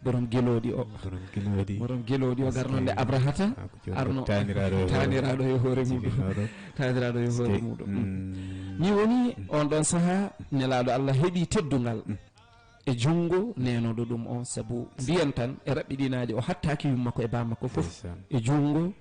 borom gelooɗi o. Borom gelooɗi. Borom gelooɗi o. Est-ce garno nde que Abrahata. Ah, ko joom arno taaniraaɗo e hoore. Taaniraaɗo e hoore muɗum. Jibinooɗo. Taaniraaɗo e hoore muɗum. Mm. Ni woni on ɗon sahaa Nelaaɗo Allah heɓi teddungal e junngo neenooɗo ɗum on, sabu mbiyen tan e raɓɓiɗinaaɗi, o hattaaki yumma ko e baam makko fof. Ndeysaan. E junngo,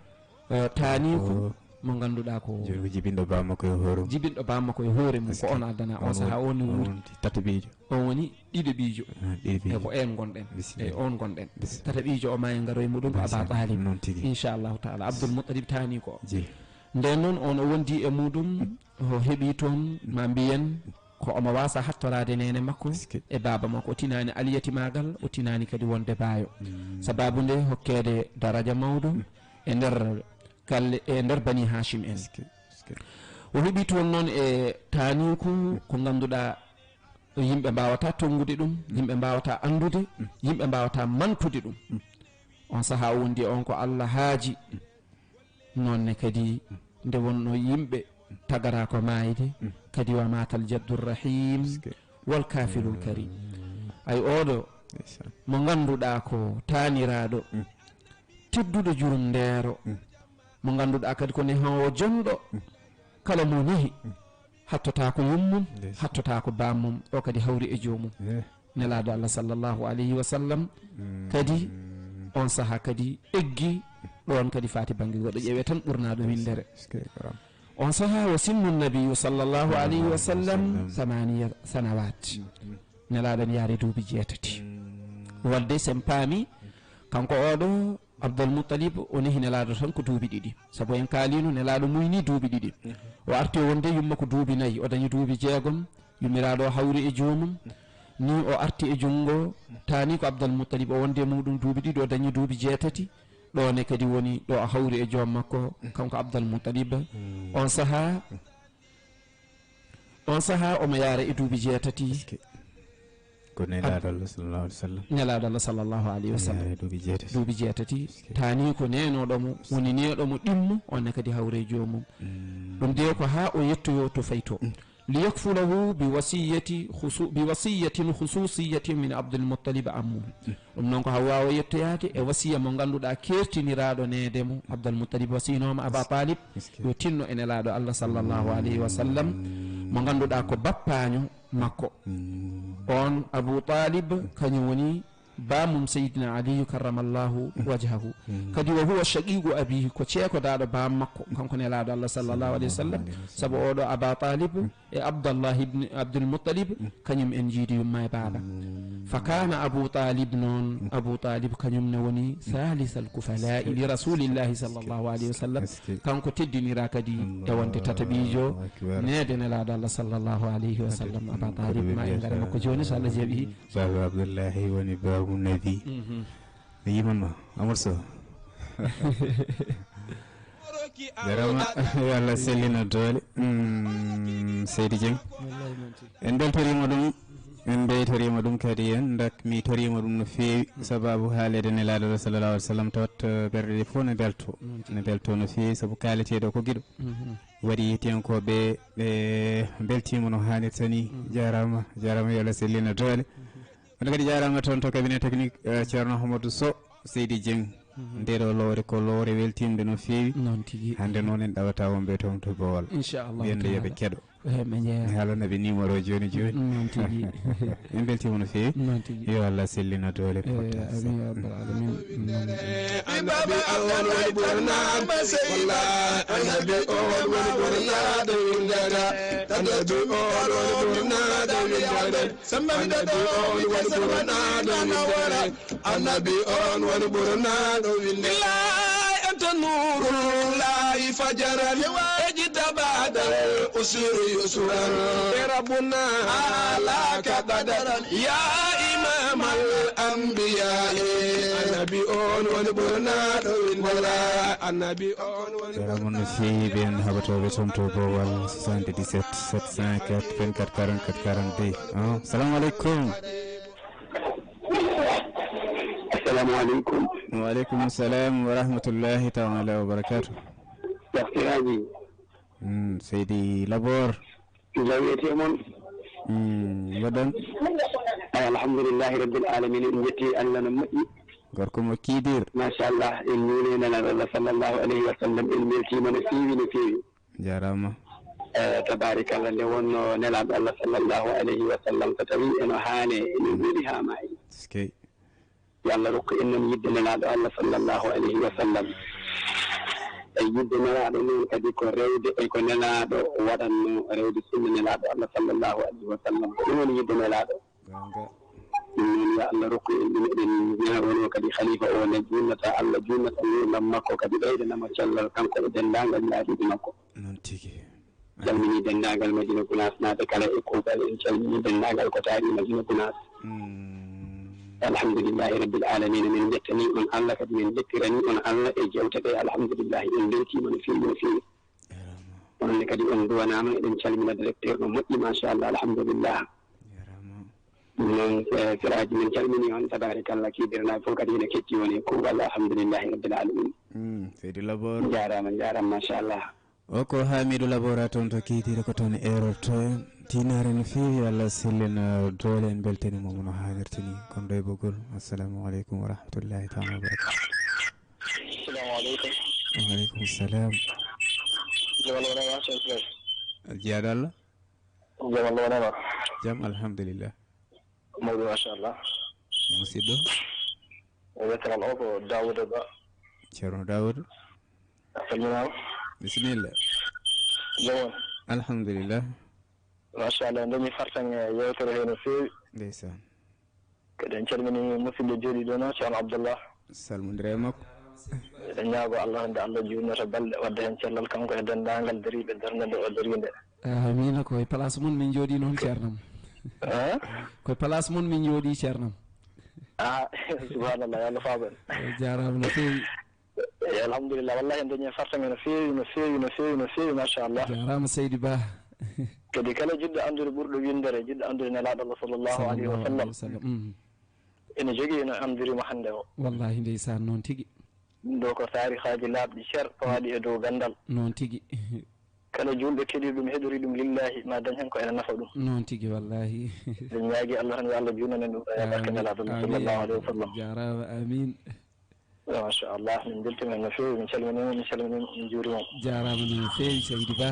eh, taaniiko mo ngannduɗaa ko junngo jibinɗo baam makko e hoore mum. Jibinɗo baam makko e hoore mum, ko on addana. On sahaa on ne wuuri. On tataɓiijo. On woni ɗiɗaɓiijo. Ah, ɗiɗaɓiijo. E ko en ngonɗen. Bisimilla. E on ngonɗen. Bisimilla. Tataɓiijo o maayi, ngaro e muɗum ko Aba Talib. Noon tigi. Inchallahu taala. Abdul Muttalib taaniiko o. Jeyi. Nden noon on o wondi e muɗum, o heɓi toon, ma mbiyen, ko omo waasa hattoraade neene makko e baaba makko. O tinaani aliyati maagal, o tinaani kadi wonde baayo. Mm. Sababu nde hokkeede daraja mawɗo e nder galle, e nder Bani Hashim en. Est-ce que, est-ce que O heɓi toon noon e taaniiku ko ngannduɗaa yimɓe mbaawata tonngude ɗum, yimɓe mbaawata anndude, yimɓe mbaawata mantude ɗum. On sahaa o wondi e on ko Allah haaji. Noon ne kadi nde wonno yimɓe tagara ko maayde, kadi wa maatal jaddur rahim wal kafilul karim. Ay oɗo mo ngannduɗaa ko taaniraaɗo, tedduɗo jurum ndeero, mo ngannduɗaa kadi ko nehowo jonɗo, kala mo nehi, hattotaako yummum, hattotaako bammum, o kadi hawri e joomum. Nelaaɗo Allah sallallahu alayhi wa sallam kadi on sahaa kadi eggi ɗoon kadi faati bannge goɗɗo, ƴeewee tan ɓurnaaɗo winndere. On sahaa wa sinnu nabiyu sallallahu alayhi wa sallam samaniya sanawat. Nelaaɗo ne yaari duuɓi jeetati. Wadde sen paami, kanko oɗo Abdul Muttalib, o nehi Nelaaɗo tan ko duuɓi ɗiɗi. Sabu en kaaliino Nelaaɗo muyni duuɓi ɗiɗi. O arti o wonde yumma ko duuɓi nayi, o dañi duuɓi jeegom, yummiraaɗo o hawri e joomum. Ni o arti e junngo taani ko Abdul Muttalib, o wonde e muɗum duuɓi ɗiɗi, o dañi duuɓi jeetati. Ɗo ne kadi woni ɗo o hawri e joom makko, kanko Abdul Muttalib. On sahaa, on sahaa omo yaara e duuɓi jeetati. Est-ce que ko Nelaaɗo Allah sallallahu alayhi wa sallam? Nelaaɗo Allah sallallahu alayhi wa sallam. Yaara e duuɓi jeetati. Duuɓi jeetati. Est-ce que taani ko neenooɗo mo, woni neeɗo mo ɗimmo, on ne kadi hawre e joomum. Ɗum de ko haa o yettoyo to fayto. Liyakfulahu bi wasiyati khusu-, bi wasiyatin khususiyatin min Abdul Muttalib ammu. Ɗum noon ko Hawwa o yettoyaade e wasiya mo ngannduɗaa keertiniraaɗo neede mo. Abdul Muttalib wasiynooma Aba Talib yo tinno e Nelaaɗo Allah sallallahu alayhi wa sallam, mo ngannduɗaa ko bappaaño makko. On Abu Talib kañum woni bammum Seydina Aliyu karramallahu wajhahu. Kadi wa huwa shaqiqu abihi, ko ceekodaaɗo baam makko, kanko Nelaaɗo Allah sallallahu alayhi wa sallam. Sabu oɗo Aba Talib E Abdallah ibn Abdul Muttalib, kañum en jiidi yumma e baaba. Fa kana Abu Talib noon, Abu Talib kañum ne woni salisal kufalai li Rasulillahi sallallahu alayhi wa sallam. Kanko teddinira kadi e wonde tataɓiijo neede Nelaaɗo Allah sallallahu alayhi wa sallam. Aba Talib, ma en ngare makko jooni, so Allah jaɓi. Baaba Abdullahi woni baabu Nabi. Mi yiman ma, Amadou Sow. Jarama, yo Allah sellina doole. Mm, Seydi Dieng. En beltorima ɗum, en mbeytorima ɗum kadi, en dak mi torima ɗum no feewi, sababu haalede Nelaaɗo sallallahu alaihi wasallam, tawat, eh, ɓerɗe ɗe fof ne belto, ne belto no feewi, sabu kaaleteɗo ko giɗo. Waɗi yettiyankoɓe ɓe beltima no hannirta ni. Jarama, jarama, yo Allah sellina doole. Kono kadi jarama toon to cabinet technique, eh, Ceerno Ahmadou Sow, Seydi Dieng. Nde ɗo lowre ko lowre weltinde no feewi. Noon tigi. Hannde noon en ɗawata wonɓe toon to Bowal. Inchallahu taala. Wiyande yoɓe keɗo. Ehe, ɓe jeeya. Mi haalana ɓe numéro jooni jooni. Noon tigi. En beltima no feewi. Noon tigi. Yo Allah sellina doole. Eh, potta amin ya rabbal alamin. Annabi on woni ɓurnaɗo wallaahi. Annabi on woni ɓurnaɗo windata. Annabi on woni ɓurnaɗo windata. Samba mi ɗaɗo mi salmana ɗo windere. Annabi on woni ɓurnaɗo windere. Billahi anta nurullahi fajaran. Ejtabada usuru yusuran. Rabbuna alaka qadaran. Ya imam al anbiya. Annabi on woni ɓurnaɗo windere. Annabi on woni. Jarama no feewi ɓen haɓatoɓe toon to Bowal, soixante-dix-sept sept cent quatre vingt-quatre quarante-quatre quarante-deux. Ah, salamu aleykum. Assalamu aleykum. Wa aleykum salam wa rahmatullahi taala wa barakatuh. Yahtiraaji. Mm, Seydi Labor. Jawete mon. Mm, mbaɗon. Ay, alhamdulillahi rabbil alamin, en jetti Allah no moƴƴi. Gorko mo kiidir. Machallah, en ñuune Nelaaɗo Allah sallallahu alayhi wa sallam, en beltima no feewi, no feewi. Jarama. Eh, tabarikalla, nde wonno Nelaaɗo Allah sallallahu alayhi wa sallam, so tawi eno haane, ene weeli haa maayi. Eskey. Yo Allah rokku en noon yidde Nelaaɗo Allah sallallahu alayhi wa sallam. E yidde Nelaaɗo noon kadi ko rewde e ko Nelaaɗo waɗatno, rewde sunna Nelaaɗo Allah sallallahu alayhi wa sallam. Ko ɗum woni yidde Nelaaɗo. Goonga. Ɗum noon, yo Allah rokku en ɗum. Eɗen ñaagonoo kadi khalifa o ne junnata, Allah junnata nguurndam makko, kadi ɓeydanamo cellal, kanko e denndaangal ñaaduuɓe makko. Noon tigi. Calmini denndaangal Madina Gunaas naaɓe kala e kuuɓal. En calmini denndaangal ko taari Madina Gunaas. Mm. Alhamdulillahi rabbil alamin. Min njettani on Allah, kadi min njettirani on Allah e jewte ɗe. Alhamdulillahi, en mbeltiima no feewi, no feewi. Jarama. Onon ne kadi on duwanaama. Eɗen calmina directeur no moƴƴi, machallah, alhamdulillah. Jarama. Ɗum noon, eh, siraaji, min calmini on, tabarakallah, kiidirnaaɓe fof kadi ene ketti on e kuuɓal, alhamdulillahi rabbil alamin. Mm, Seydi Labor. Jarama, jarama, machallah. O ko Hamidou Labora toon to Kiitiri, ko toon erorto en. Tinaare no feewi, Allah sellina doole, en mbeltaniima mo no haanirta ni. Kon ɗo e ɓoggol. Assalamu aleykum wa rahmatullahi taala wa barakatuh. Assalamu aleykum. Wa aleykum salam. Jaam walla wonaa ma, Cheikh Ibrahim? Jiyaaɗo Allah? Jaam walla wonaa ma? Jaam, alhamdulillah. Mawɗum, machallah. Musidɗo? O wiyetee lan o ko Daouda Ba. Ceerno Daouda. A salminaama. Bisimilla. Jam on? Alhamdulillah. Machallah, en dañi fartaŋŋe e yeewtere he no feewi. Ndeysaan. Kadi en calmini musidɗo jooɗiiɗo no, Ceerno Abdallah. Salmondira e makko. Eɗen ñaago Allah nde Allah juutnata balɗe, wadda heen cellal kanko e denndaangal dariiɓe darnde nde o darii nde. Amiina, ko e place mon min njooɗii noon, ceernam. Eh? Ko e place mon min njooɗii, ceernam. Ah, subhanallah, yo Allah faabo en. O jaaraama no feewi. Eh, alhamdulillah, wallahi en dañi fartaŋŋe no feewi, no feewi, no feewi, no feewi, machallah. Jaaraama seydi Ba. Kadi kala jiɗɗo anndude ɓurɗo winndere, jiɗɗo anndude Nelaaɗo Allah sallallahu alayhi wa sallam. Sallallahu alayhi wa sallam. Mm. Ene jogii, ene anndiri mo hannde o. Wallahi ndeysaan, noon tigi. Ɗum ɗo ko taarihaaji laaɓɗi cer, fawaaɗi e dow ganndal. Noon tigi. Kala juulɗo keɗii ɗum, heɗori ɗum lillahi, ma dañ heen ko ene nafa ɗum. Noon tigi, wallahi. Eɗen ñaagi Allah tan, yo Allah juutnan en ɗum ɗo e barke Nelaaɗo sallallahu alayhi wa sallam. Jaaraama, amiin. Machallah, min mbeltiima no feewi, min calminiima, min calminiima, min njuuriima. Jaaraama no feewi, seydi Ba.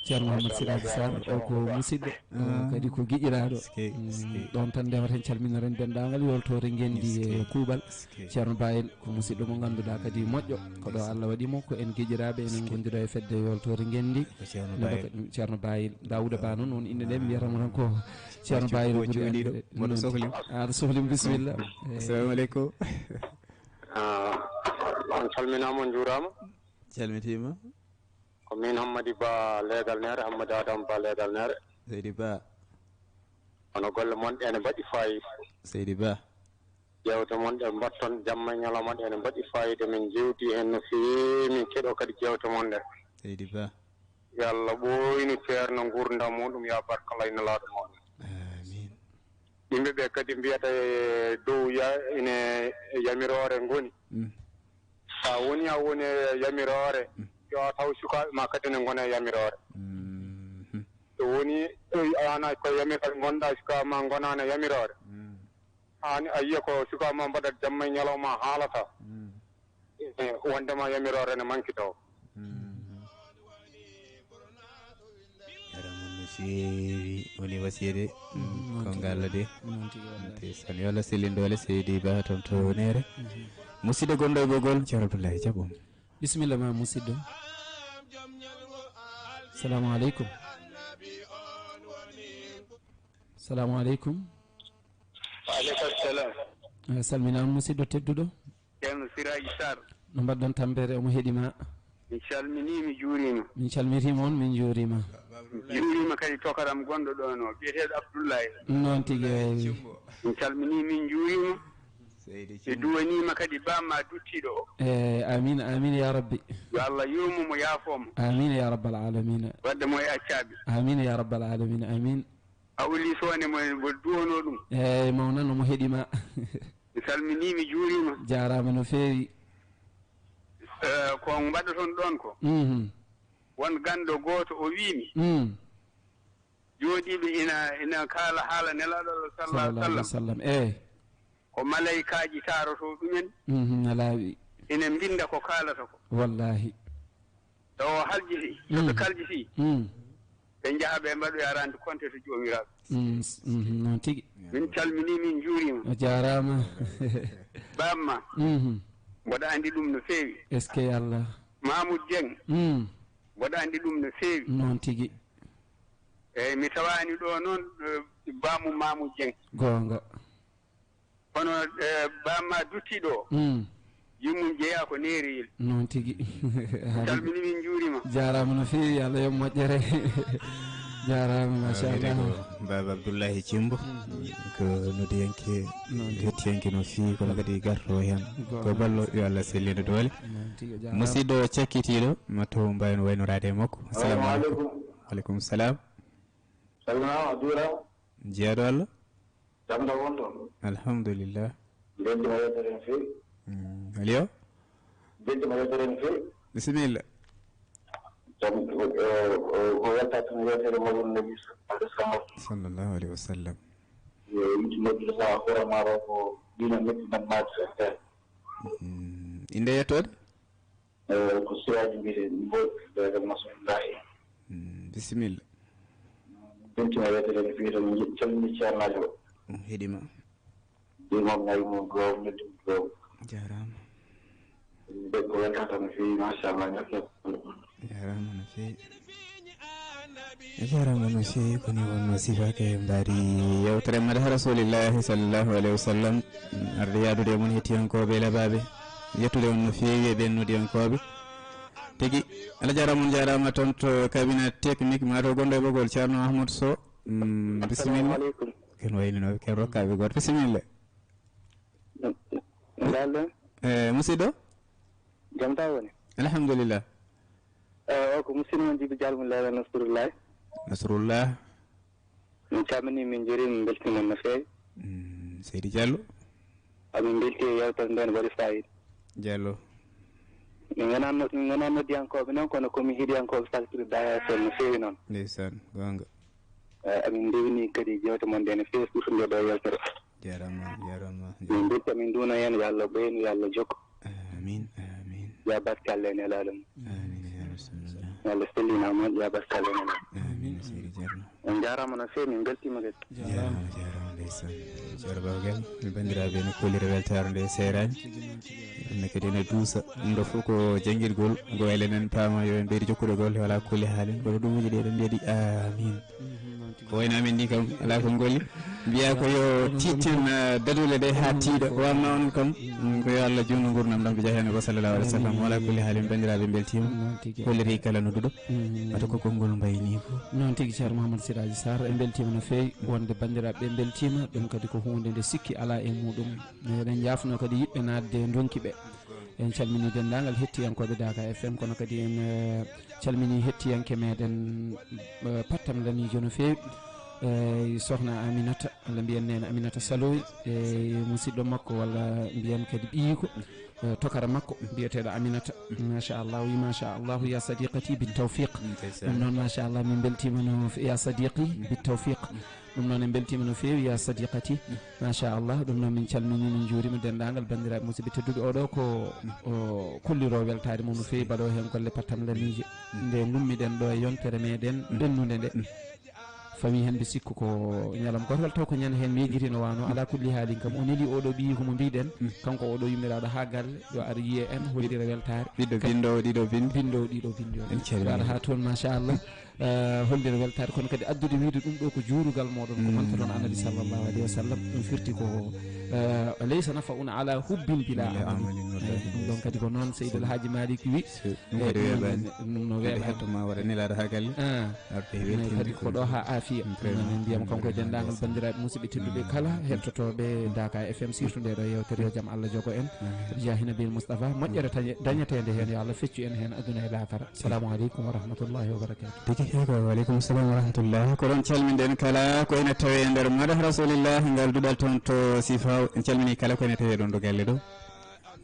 Ceerno Mouhammad Siraji Sarr, o ko musidɗo, o kadi ko giƴiraaɗo. Eskey, eskey. Ɗon tan ndewata en, calminoren denndaangal yoltoore ngenndi e kuuɓal. Eskey. Ceerno Bayel ko musidɗo mo ngannduɗaa kadi moƴƴo, ko ɗo Allah waɗi mo, ko en giƴiraaɓe, enen ngonduɗo e fedde yoltoore ngenndi. Ko Ceerno Bayel. Ceerno Bayel, Daouda Ba noon, on innde nde mi wiyata mo tan ko Ceerno Bayel o ɓuri anndude. Moɗo sohli. Aɗa sohli, bisimilla. Assalamu aleykum. Ah, on calminaama, on njuuraama. Calmitiima. Ko min Hammadi Ba Leegal Neere, Hammadi Adama Ba Leegal Neere. Seydi Ba. Kono golle mon ɗe ene mbaɗi faayiida. Seydi Ba. Jeewte mon ɗe mbatton jamma e ñalawma ɗe ene mbaɗi faayiida. Min njeewti heen no feewi, min keɗoo kadi jeewte mon ɗe. Seydi Ba. Yo Allah ɓooynu ceerno nguurndam muɗum, yo barkallah e nelaaɗo muɗum. Amiin. Yimɓe ɓe kadi mbiyata e dow ya-, ine yamiroore ngoni. Mm. So a woni, a woni e yamiroore, yo a taw sukaaɓe ma kadi ne ngona e yamiroore. Mhm. So woni, eh, an a ko yamiroore ngonɗaa, sukaaɓe ma ngonaani e yamiroore. Mm. An a yiya ko sukaaɓe ma mbaɗat jamma e ñalawma haalata. Mm. Eh, wondema yamiroore ne manki taw. Mhm. Jarama no feewi, woni wasiyede, mm, ko ngal de. Noon tigi, wallahi. Ndeysaan, yo Allah sellin doole, Seydi Ba toon to Neere. Mhm. Musidɗo gonɗo e ɓoggol, Ceerno Abdoulaye Diabo. Bisimilla ma, musidɗo. Salamu aleykum. Salamu aleykum. Wa aleykum salam. Eh, salminaama, musidɗo tedduɗo. Ceerno Siraaji Sarr. No mbaɗɗon tampere, omo heɗi ma. Mi salminii, mi juuriima. Min calmitiima on, min njuuriima. Mi juuriima kadi tokaram gonɗo ɗoon o, biyeteeɗo Abdullahi. Noon tigi, eey. Mi salminii, min njuuriima. Seydi Mi Cimbo. Duwaniima kadi bamma duttiiɗo o. Eh, amiin, amiin, ya rabbi. Yo Allah yurmo mo, yaafoo mo. Amiin, ya rabbal aalamiina. Waɗde mo e accaaɓe. Amiin, ya rabbal aalamiina, amiin. A wuli soone mo en, mbo duwonoo ɗum. Eey, mawnan, omo heɗi ma. Mi salminii, mi juuriima. Jaaraama no feewi. Eh, ko mbaɗoton ɗoon ko, Mhm. won ganndo gooto o wiimi, Mm. jooɗiiɓe ina, ina kaala haala Nelaaɗo Allah sallallahu alaihi Sallallahu alaihi wasallam. Wasallam. Eey. Ko malaykaaji taarotoo ɗumen. Mhm, no laaɓi. Ina mbinnda ko kaalata ko. Wallaahi. So o haljiti, so ɓe Mm. kaljiti, Mm. ɓe njaha ɓe mbaɗoya rende compte to Joomiraaɗo. Mm, s-, mhm, noon tigi. Min calminii, min njuuriima. A jaaraama. Bamma, Mhm. mboɗo anndi ɗum no feewi. Est-ce que Allah? Mamoud Dieng, Mm. mboɗo anndi ɗum no feewi. Noon tigi. Eey, mi tawaani ɗo noon, eh, baamu Mamoud Dieng. Goonga. Kono, eh, bamma duttiiɗo o, Mm. yummum jeyaa ko neeriyel. Noon tigi. Calmini min, njuuriima. Jaaraama no feewi, Allah yo moƴƴere. Jaaraama, machallah. Baba Abdoullahi Cimbo, ko nodiyanke, Noon tigi. Hettiyanke no feewi, kono kadi garto heen. Goonga. Ko ballo, yo Allah sellin doole. Noon tigi, jaaraama. Musidɗo cakkitiiɗo, ma taw mbawen waynoraade e makko. Assalamu aleykum. Aleykum salam. Salminaama, a juuraama. Jeyaɗo Allah. Jam tan won toon? Alhamdulillah. Mbeltiima yettere no feewi. Mm, Aliyo? Mbeltiima yettere no feewi. Bisimilla. Jam, o, o, o, ko weltaade tan yettere Mawlana Nabi sallallahu alaihi wasallam. Sallallahu alaihi wasallam. Yo yiɗi noddude sa hoore maaro ko dina metti tan maati tan. Mm, inde yettoode? Eh, ko Siraaji mbiyetee, Mboy, Leegal Nasrullahi. Mm, bisimilla. Beltima yettere no feewi tan, min calmini ceernaajo o. Mm, heɗima. Imam Ngaye mum Duwaw, Medina Duwaw. Jaaraama. Debbo weltata no feewi, machallah, ñakke. Jaaraama no feewi. A jaaraama no feewi, ko nii wonno sifaaka e mbaadi yewtere Madaha Rasulillahi sallallahu alaihi wasallam. Arde yaadude e mon hettiyankooɓe e labaaɓe. Yettude on no feewi e ɓeen nodiyankooɓe. Tigi, Allah jaaraama, on jaaraama toon to cabinet technique, maa to gonɗo e ɓoggol, Ceerno Ahmad Sow. Mm, bisimilla. Assalamu aleykum. Ken wayni no, ken rokkaaɓe gooto. Bisimilla. Ndalɗen. Eh, musidɗo? Jam tan woni? Alhamdulillah. Eh, o ko musidɗo mon Jibi Diallo mo Leeral Nasrullah. Nasrullah. Min calminii, min njuuriima, min mbeltanii mon no feewi. Mm, Seydi Diallo. Amin mbeltii e yewtere ndee, no waɗi faayiida. Diallo. Min ngonaa no-, min ngonaa noddiyankooɓe noon, kono ko min heɗiyankooɓe Salkiri Daya F M no feewi noon. Ndeysaan, goonga. Eh, amin ndewni kadi jeewte mon ɗe no feewi, surtout nde ɗo yewtere. Jaaraama, jaaraama. Min mbelta, min nduuna heen, yo Allah ɓeynu, yo Allah jokku. Amiin, amiin. Ya barke Allah e Nelaaɗo mum. Amiin, ya Rasulallah. Yo Allah sellin, a moƴƴa, barkalla e men. Amin, seydi Ceerno. On njaaraama no feewi, min mbeltiima kadi. Jaaraama, jaaraama, ndeysaan. Ceerno Baba Galle, mi banndiraaɓe no kollira weltaare nde seeraani. Ɗum ne kadi ene duusa. Ɗum ɗo fof ko janngirgol, ko wayla men paama yo en ɓeydu jokkude golle, wala kulli haalin. Kono ɗum wuji ɗe ɗo mbiya ɗi, amin. Ko wayno amin ni kam, alaa ko ngolli. Mbiya ko yo tiitin, eh, dadule ɗe haa tiiɗa. Ko wamma on kam, mm, ko yo Allah juutnu nguurndam ɗam, ɓe jaa heen ko sallallahu alaihi wasallam. Wala kulli haalin, banndiraaɓe mbeltiima. Noon tigi. Holliri kala nodduɗo. Mm. Wata ko konngol mbayni ko. Noon tigi, Ceerno Mouhamadou Siraji Sarr, en mbeltiima no feewi wonde banndiraaɓe ɓe mbeltiima. Ɗum kadi ko huunde nde sikki alaa e muɗum. Eɗen njaafnoo kadi yiɗɓe naatde e ndonki ɓe. En calminii denndaangal hettiyankooɓe Daaka F M, kono kadi en, eh, calminii hettiyanke meɗen, eh, Pattam Lamiijo no feewi. Eh, sohna Aminata, walla mbiyen neene Aminata Saloy, e musidɗo makko, walla mbiyen kadi ɓiyiiko, eh, tokara makko, mbiyeteeɗo Aminata. Machallah, wi machallah, ya sadiqati bit tawfiq. Mm, ndeysaan. Ɗum noon, machallah, min mbeltiima no f-, ya sadiqi bit tawfiq. Ɗum noon, en mbeltiima no feewi, ya sadiqati. Machallah, ɗum noon, min calminii, min njuuriima denndaangal banndiraaɓe musidɓe tedduɓe. Oɗo ko, o, kolliroo weltaare mum no feewi, mbaɗoo heen golle Pattam Lamiijo. Nde ngummiɗen ɗo e yontere meɗen ɓennunde nde. Fawi heen mbi sikku ko ñalawma gootawal, taw ko ñande heen miijiti no waano. Alaa kulli haalin kam, o neli oɗo ɓiyi ko mo mbiɗen, kanko oɗo yummiraɗo haa galle, yo ar yiye en, hollira weltaare. Ɓiɗɗo binndoowo ɗiɗo binndi. Binndoowo ɗiɗo binndi o. En calminii. Waɗa haa toon, machallah. Eh, hollira weltaare, kono kadi addude wiide ɗum ɗo ko juurugal moɗon, ko mantoɗon Annabi sallallahu alaihi wasallam. Ɗum firti ko, eh, laysa nafa'un ala hubbin bila amalin. Amalin, wallahi. Eh, ɗum ɗon kadi ko noon Seydi El Hadji Malick wi. Ɗum kadi weeɓaani. Ɗum no weeɓaani. Heddo ma waɗa nelaɗo haa galle. Ah. Arde weeɓi kadi ko ɗo haa aafiya. Ɗum noon en mbiyam kanko e denndaangal banndiraaɓe musidɓe tedduɓe kala hettotooɓe Daaka F M, surtout nde ɗo yeewtere, yo jam Allah jogo en. Amin. Jaahi Nabil Mustafa, moƴƴere tañe-, dañeteende heen, yo Allah feccu en heen aduna e laakara. Salamu aleykum wa rahmatullahi wa barakatuh. Tigi heego, wa aleykum salam wa rahmatullah. Ko ɗon calminɗen kala ko ene tawee e nder Madah Rasulillah, ngal duɗal toon to Sifaw. En calminii kala ko ene tawee ɗon ɗo galle ɗo.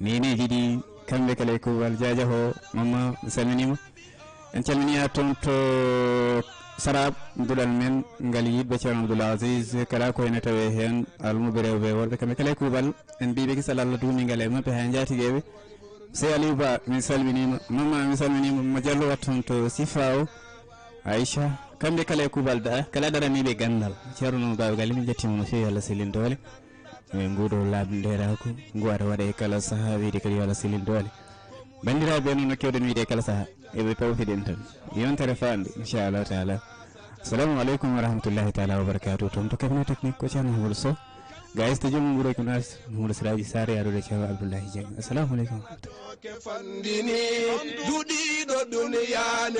Neneeji ɗi, kamɓe kala e kuuɓal. Jaaja ho, Mamma, mi salminiima. En calminii haa toon to Sarab, duɗal men ngal yiɗɓe Ceerno Abdoul Aziz, kala ko ene tawee heen, almuɓe rewɓe e worɓe, kamɓe kala e kuuɓal. En mbiiɓe kisal Allah duumingal e maɓɓe haa njaatigeeɓe. Sey Aliou Ba, mi salminiima. Mamma, mi salminiima. Mo Jallo wat toon to Sifaw. Aicha, kamɓe kala e kuuɓal da-, kala daraniiɓe ganndal. Ceerno Noon Baaba Galle, min njettiima no feewi, Allah sellin doole. E nguuɗo laabi ndeeraaku, ngu aɗa waɗa e kala sahaa, wiyde kadi yo Allah sellin doole. Banndiraaɓe noon no keewɗen wiyde e kala sahaa, eɓe pawtiɗen tan. Yontere faande, inchallahu taala. Assalamu aleykum wa rahmatullahi taala wa barakatuh. Toon to cabinet technique ko Ceerno Mamadou Sow. Ga e studio mo Mbouré Gounass, Mamadou Siraji Sarr, yaarude Ceerno Abdoulaye Dieng. Assalamu aleykum wa rahmatullah. Ke fandini duɗiiɗo duniyaaji.